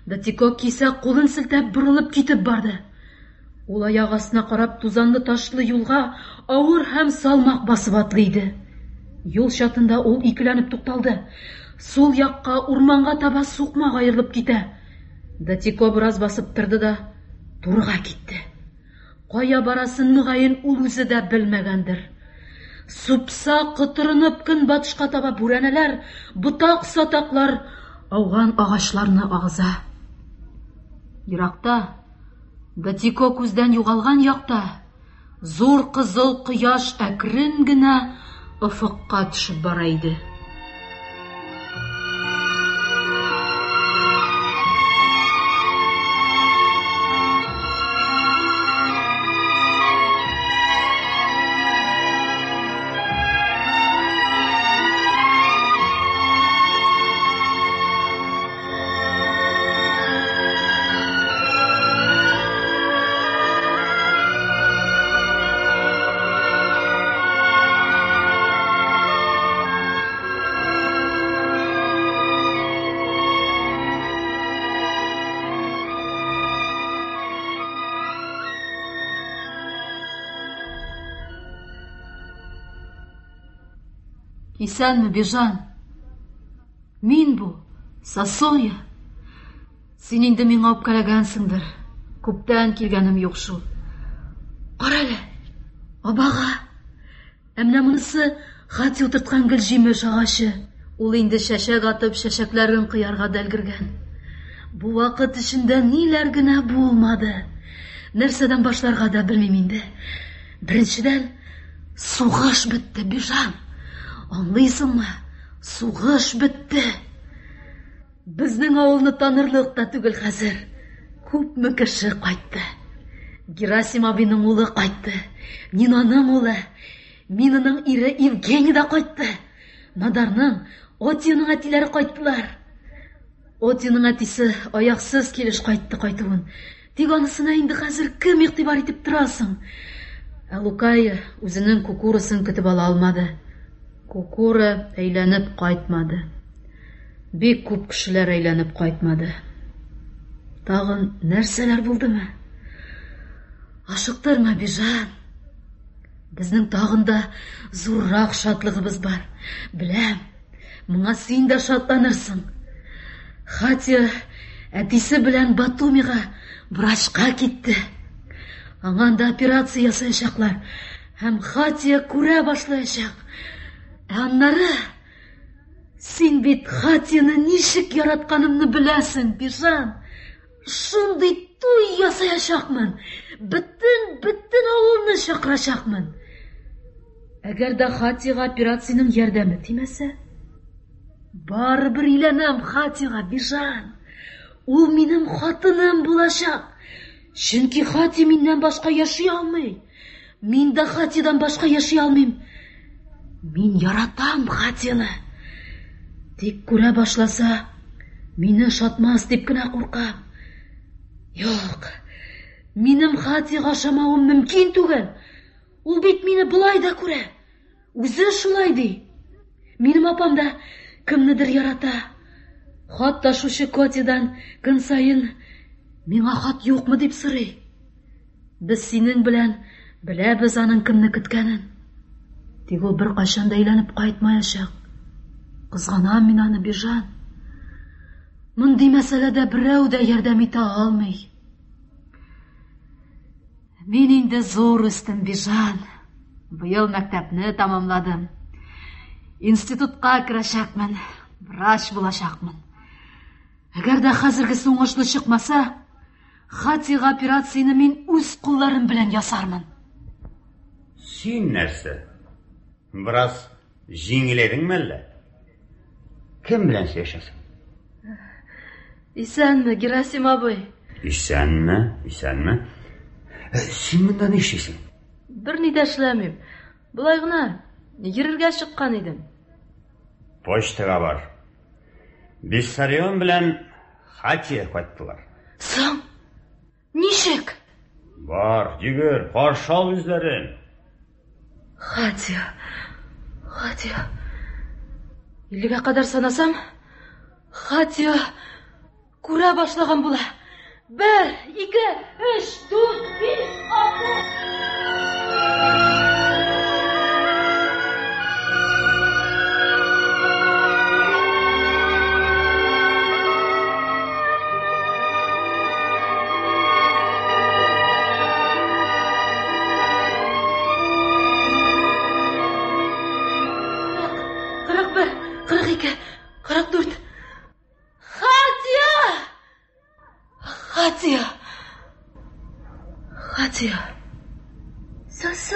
Датико кисәк кулын селтәп борылып китеп барды. Ул аяк астына карап тузанлы ташлы юлга авыр һәм салмак басып атлый иде. Юл чатында ул икеләнеп тукталды. Сул якка, урманга таба сукмак аерылып китә. Датико бераз басып торды да турыга китте. Кая барасын мөгаен ул үзе дә белмәгәндер. Супса котырынып көнбатышка таба бүрәнәләр, ботак-сатаклар ауган агачларны агыза. Еракта, Датико күздән югалган якта, зур кызыл кояш әкрен генә офыкка төшеп бара иде. Исәнме, Бежан? Мин бу, Сосоя. Син инде миңа үпкәләгәнсеңдер. Күптән килгәнем юк шул. Кара әле, абага. Ә менә монысы Хати утырткан гөлҗимеш агачы. Ул инде чәчәк атып, чәчәкләрен коярга да өлгергән. Бу вакыт эчендә ниләр генә булмады. Нәрсәдән башларга да белмим инде. Беренчедән, сугыш бетте, Бижан. Аңлыйсыңмы? Сугыш бетте. Безнең авылны танырлык та түгел хәзер. Күпме кеше кайтты. Герасим абыйның улы кайтты. Нинаның улы, Минаның ире Евгений да кайтты. Надарның, Отиның әтиләре кайттылар. Отиның әтисе аяксыз килеш кайтты кайтуын. Тик анысына инде хәзер кем игътибар итеп тора соң? Ә Лукая үзенең кукурасын көтеп ала алмады. Кукура әйләнеп кайтмады. Бик күп кешеләр әйләнеп кайтмады. Тагын нәрсәләр булдымы? Ашыктырма, Бижан. Безнең тагын да зуррак шатлыгыбыз бар. Беләм, моңа син дә шатланырсың. Хатя әтисе белән Батумига врачка китте. Аңа анда операция ясаячаклар һәм Хатя күрә башлаячак. Ә аннары син бит Хатяны ничек яратканымны беләсең, Бижан. Шундый туй ясаячакмын. Бөтен, бөтен авылны чакырачакмын. Әгәр дә Хатига операциянең ярдәме тимәсә, барыбер өйләнәм Хатига, Бижан. Ул минем хатыным булачак. Чөнки Хати миннән башка яши алмый. Мин дә Хатидан башка яши алмыйм. Мин яратам Хатины. Тик күрә башласа, мине ошатмас дип кенә куркам. Юк, минем Хатига ошамавым мөмкин түгел. Ул бит мине болай да күрә. Үзе шулай ди. Минем апам да кемнедер ярата. Хат ташучы Котидан көн саен миңа хат юкмы дип сорый. Без синең белән беләбез аның кемне көткәнен. Тик ул беркайчан да әйләнеп кайтмаячак. Кызганам мин аны, Бижан. Мондый мәсьәләдә берәү дә ярдәм итә алмый. Мин инде зур үстем, Бижан. Быел мәктәпне тәмамладым. Институтка керәчәкмен, врач булачакмын. Әгәр дә хәзергесе уңышлы чыкмаса, Хатига операцияне мин үз кулларым белән ясармын. Син нәрсә? Бераз җиңеләдеңме әллә? Кем белән сөйләшәсең? Исәнме, Герасим абый. Исәнме, исәнме. Э, син монда ни эшлисең? Берни дә эшләмим. Болай гына йөрергә чыккан идем. Почтага бар. Виссарион белән Хатия кайттылар. Соң, ничек? Бар, йөгер, каршы ал үзләрен. Хатия, Хатия. Иллегә кадәр санасам, Хатия күрә башлаган була. Бер, ике, өч, дүрт, биш, алты. 41, 42, 44. Хатия! Хатия! Хатия! Сосо!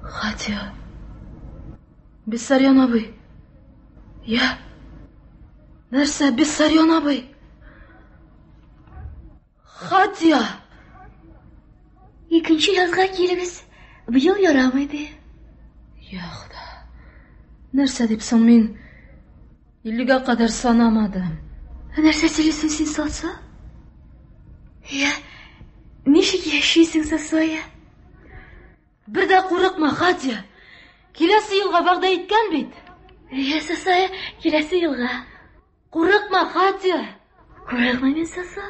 Хатия! Бессарьян абый! Я? Нәрсә, Бессарьян абый? Хатия! Икенче язга килегез. Быел ярамый ди. Я Хода. Нәрсә дип соң мин иллегә кадәр санамадым. Нәрсә сөйлисең син, Сосо? Я, ничек яшисең, Сосоя? Бер дә курыкма, Хатия. Киләсе елга вәгъдә иткән бит. Я, Сосоя, киләсе елга. Курыкма, Хатия. Курыкмыйм мин, Сосо.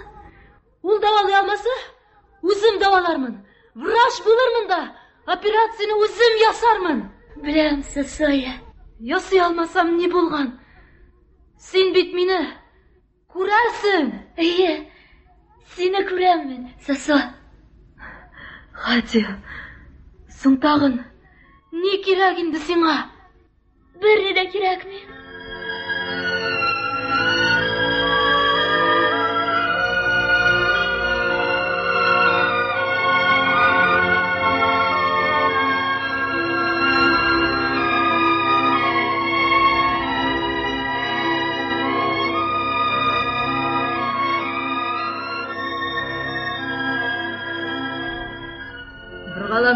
Ул дәвалый алмаса, үзем дәвалармын. Врач булырмын да, операцияне үзем ясармын. Беләм, Сосоя. Ясый алмасам ни булган? Син бит мине күрәсең. Әйе, сине күрәм мин, Сосо. Хатия, соң тагын ни кирәк инде сиңа? Берни дә кирәкми.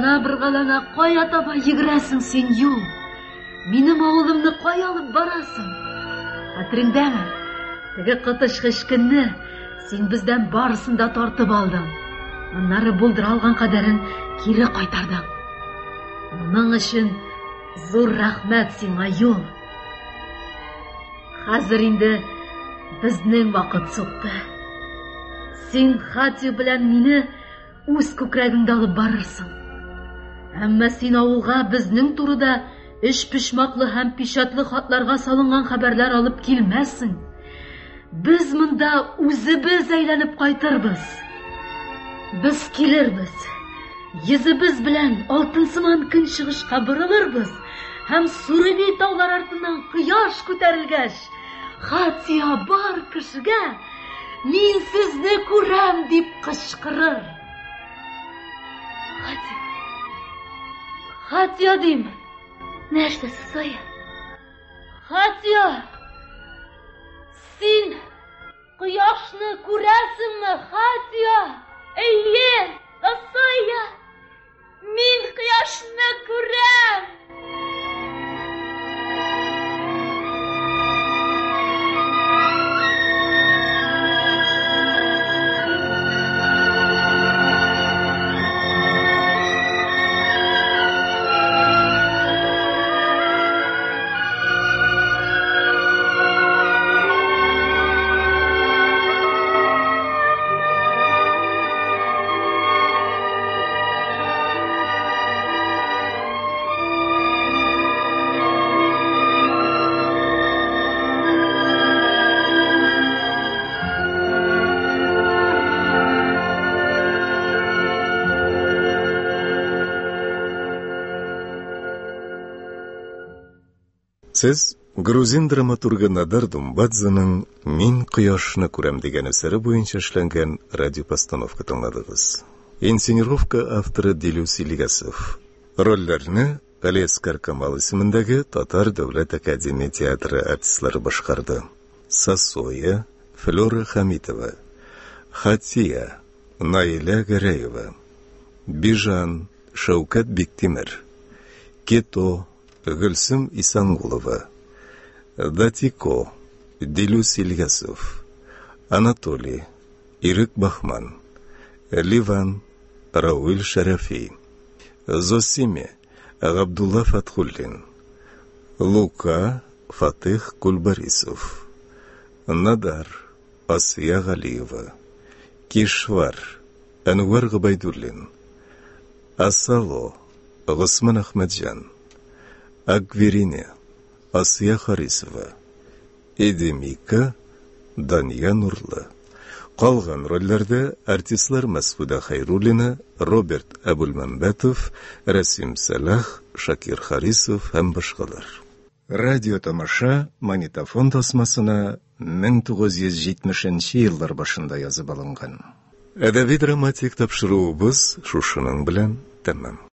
Боргалана-боргалана кая таба йөгерәсең син, юл? Минем авылымны кая алып барасың? Хәтереңдәме? Теге коточкыч көнне син бездән барысын да тартып алдың. Аннары булдыра алган кадәрен кире кайтардың. Моның өчен зур рәхмәт сиңа, юл. Хәзер инде безнең вакыт сукты. Син Хатю белән мине үз күкрәгеңдә алып барырсың. Әмма син авылга безнең турыда өч почмаклы һәм печатлы хатларга салынган хәбәрләр алып килмәссең. Без монда үзебез әйләнеп кайтырбыз. Без килербез. Йөзебез белән алтынсыман көнчыгышка борылырбыз һәм Суреви таулар артыннан кояш күтәрелгәч, Хатия бар кешегә Мин сезне күрәм дип кычкырыр. Хатия. Хатия дим. Нәрсә, Сосая? Хатия! Син кояшны күрәсеңме, Хатия? Әйе, Сосая! Мин кояшны күрәм! Сез грузин драматургы Надар Думбадзеның Мин кояшны күрәм дигән әсәре буенча эшләнгән радиопостановка тыңладыгыз. Инсценировка авторы Дилүс Илгасов. Рольләрне Галиәскар Камал исемендәге Татар дәүләт академия театры артистлары башкарды. Сосоя, Флера Хамитова, Хатия, Наилә Гәрәева, Бижан, Шәүкәт Биктимер, Кето, Гөлсем Исангулова, Датико, Дилүс Ильясов, Анатолий, Ирек Бахман, Ливан, Рауил Шәрәфи, Зосиме, Габдулла Фатхуллин, Лука, Фатых Кульбарисов, Надар, Асия Галиева, Кишвар, Әнвәр Гобәйдуллин, Асало, Госман Әхмәтҗан, Акверине, Асия Харисова, Эдемика, Дания Нурлы. Калган рольләрдә артистлар Мәсхүдә Хәйруллина, Роберт Әбүлмәмбәтов, Рәсим Сәлах, Шакир Харисов һәм башкалар. Радио тамаша магнитофон тасмасына 1970 нче еллар башында язып алынган. Әдәби-драматик тапшыруыбыз шушының белән тәмам.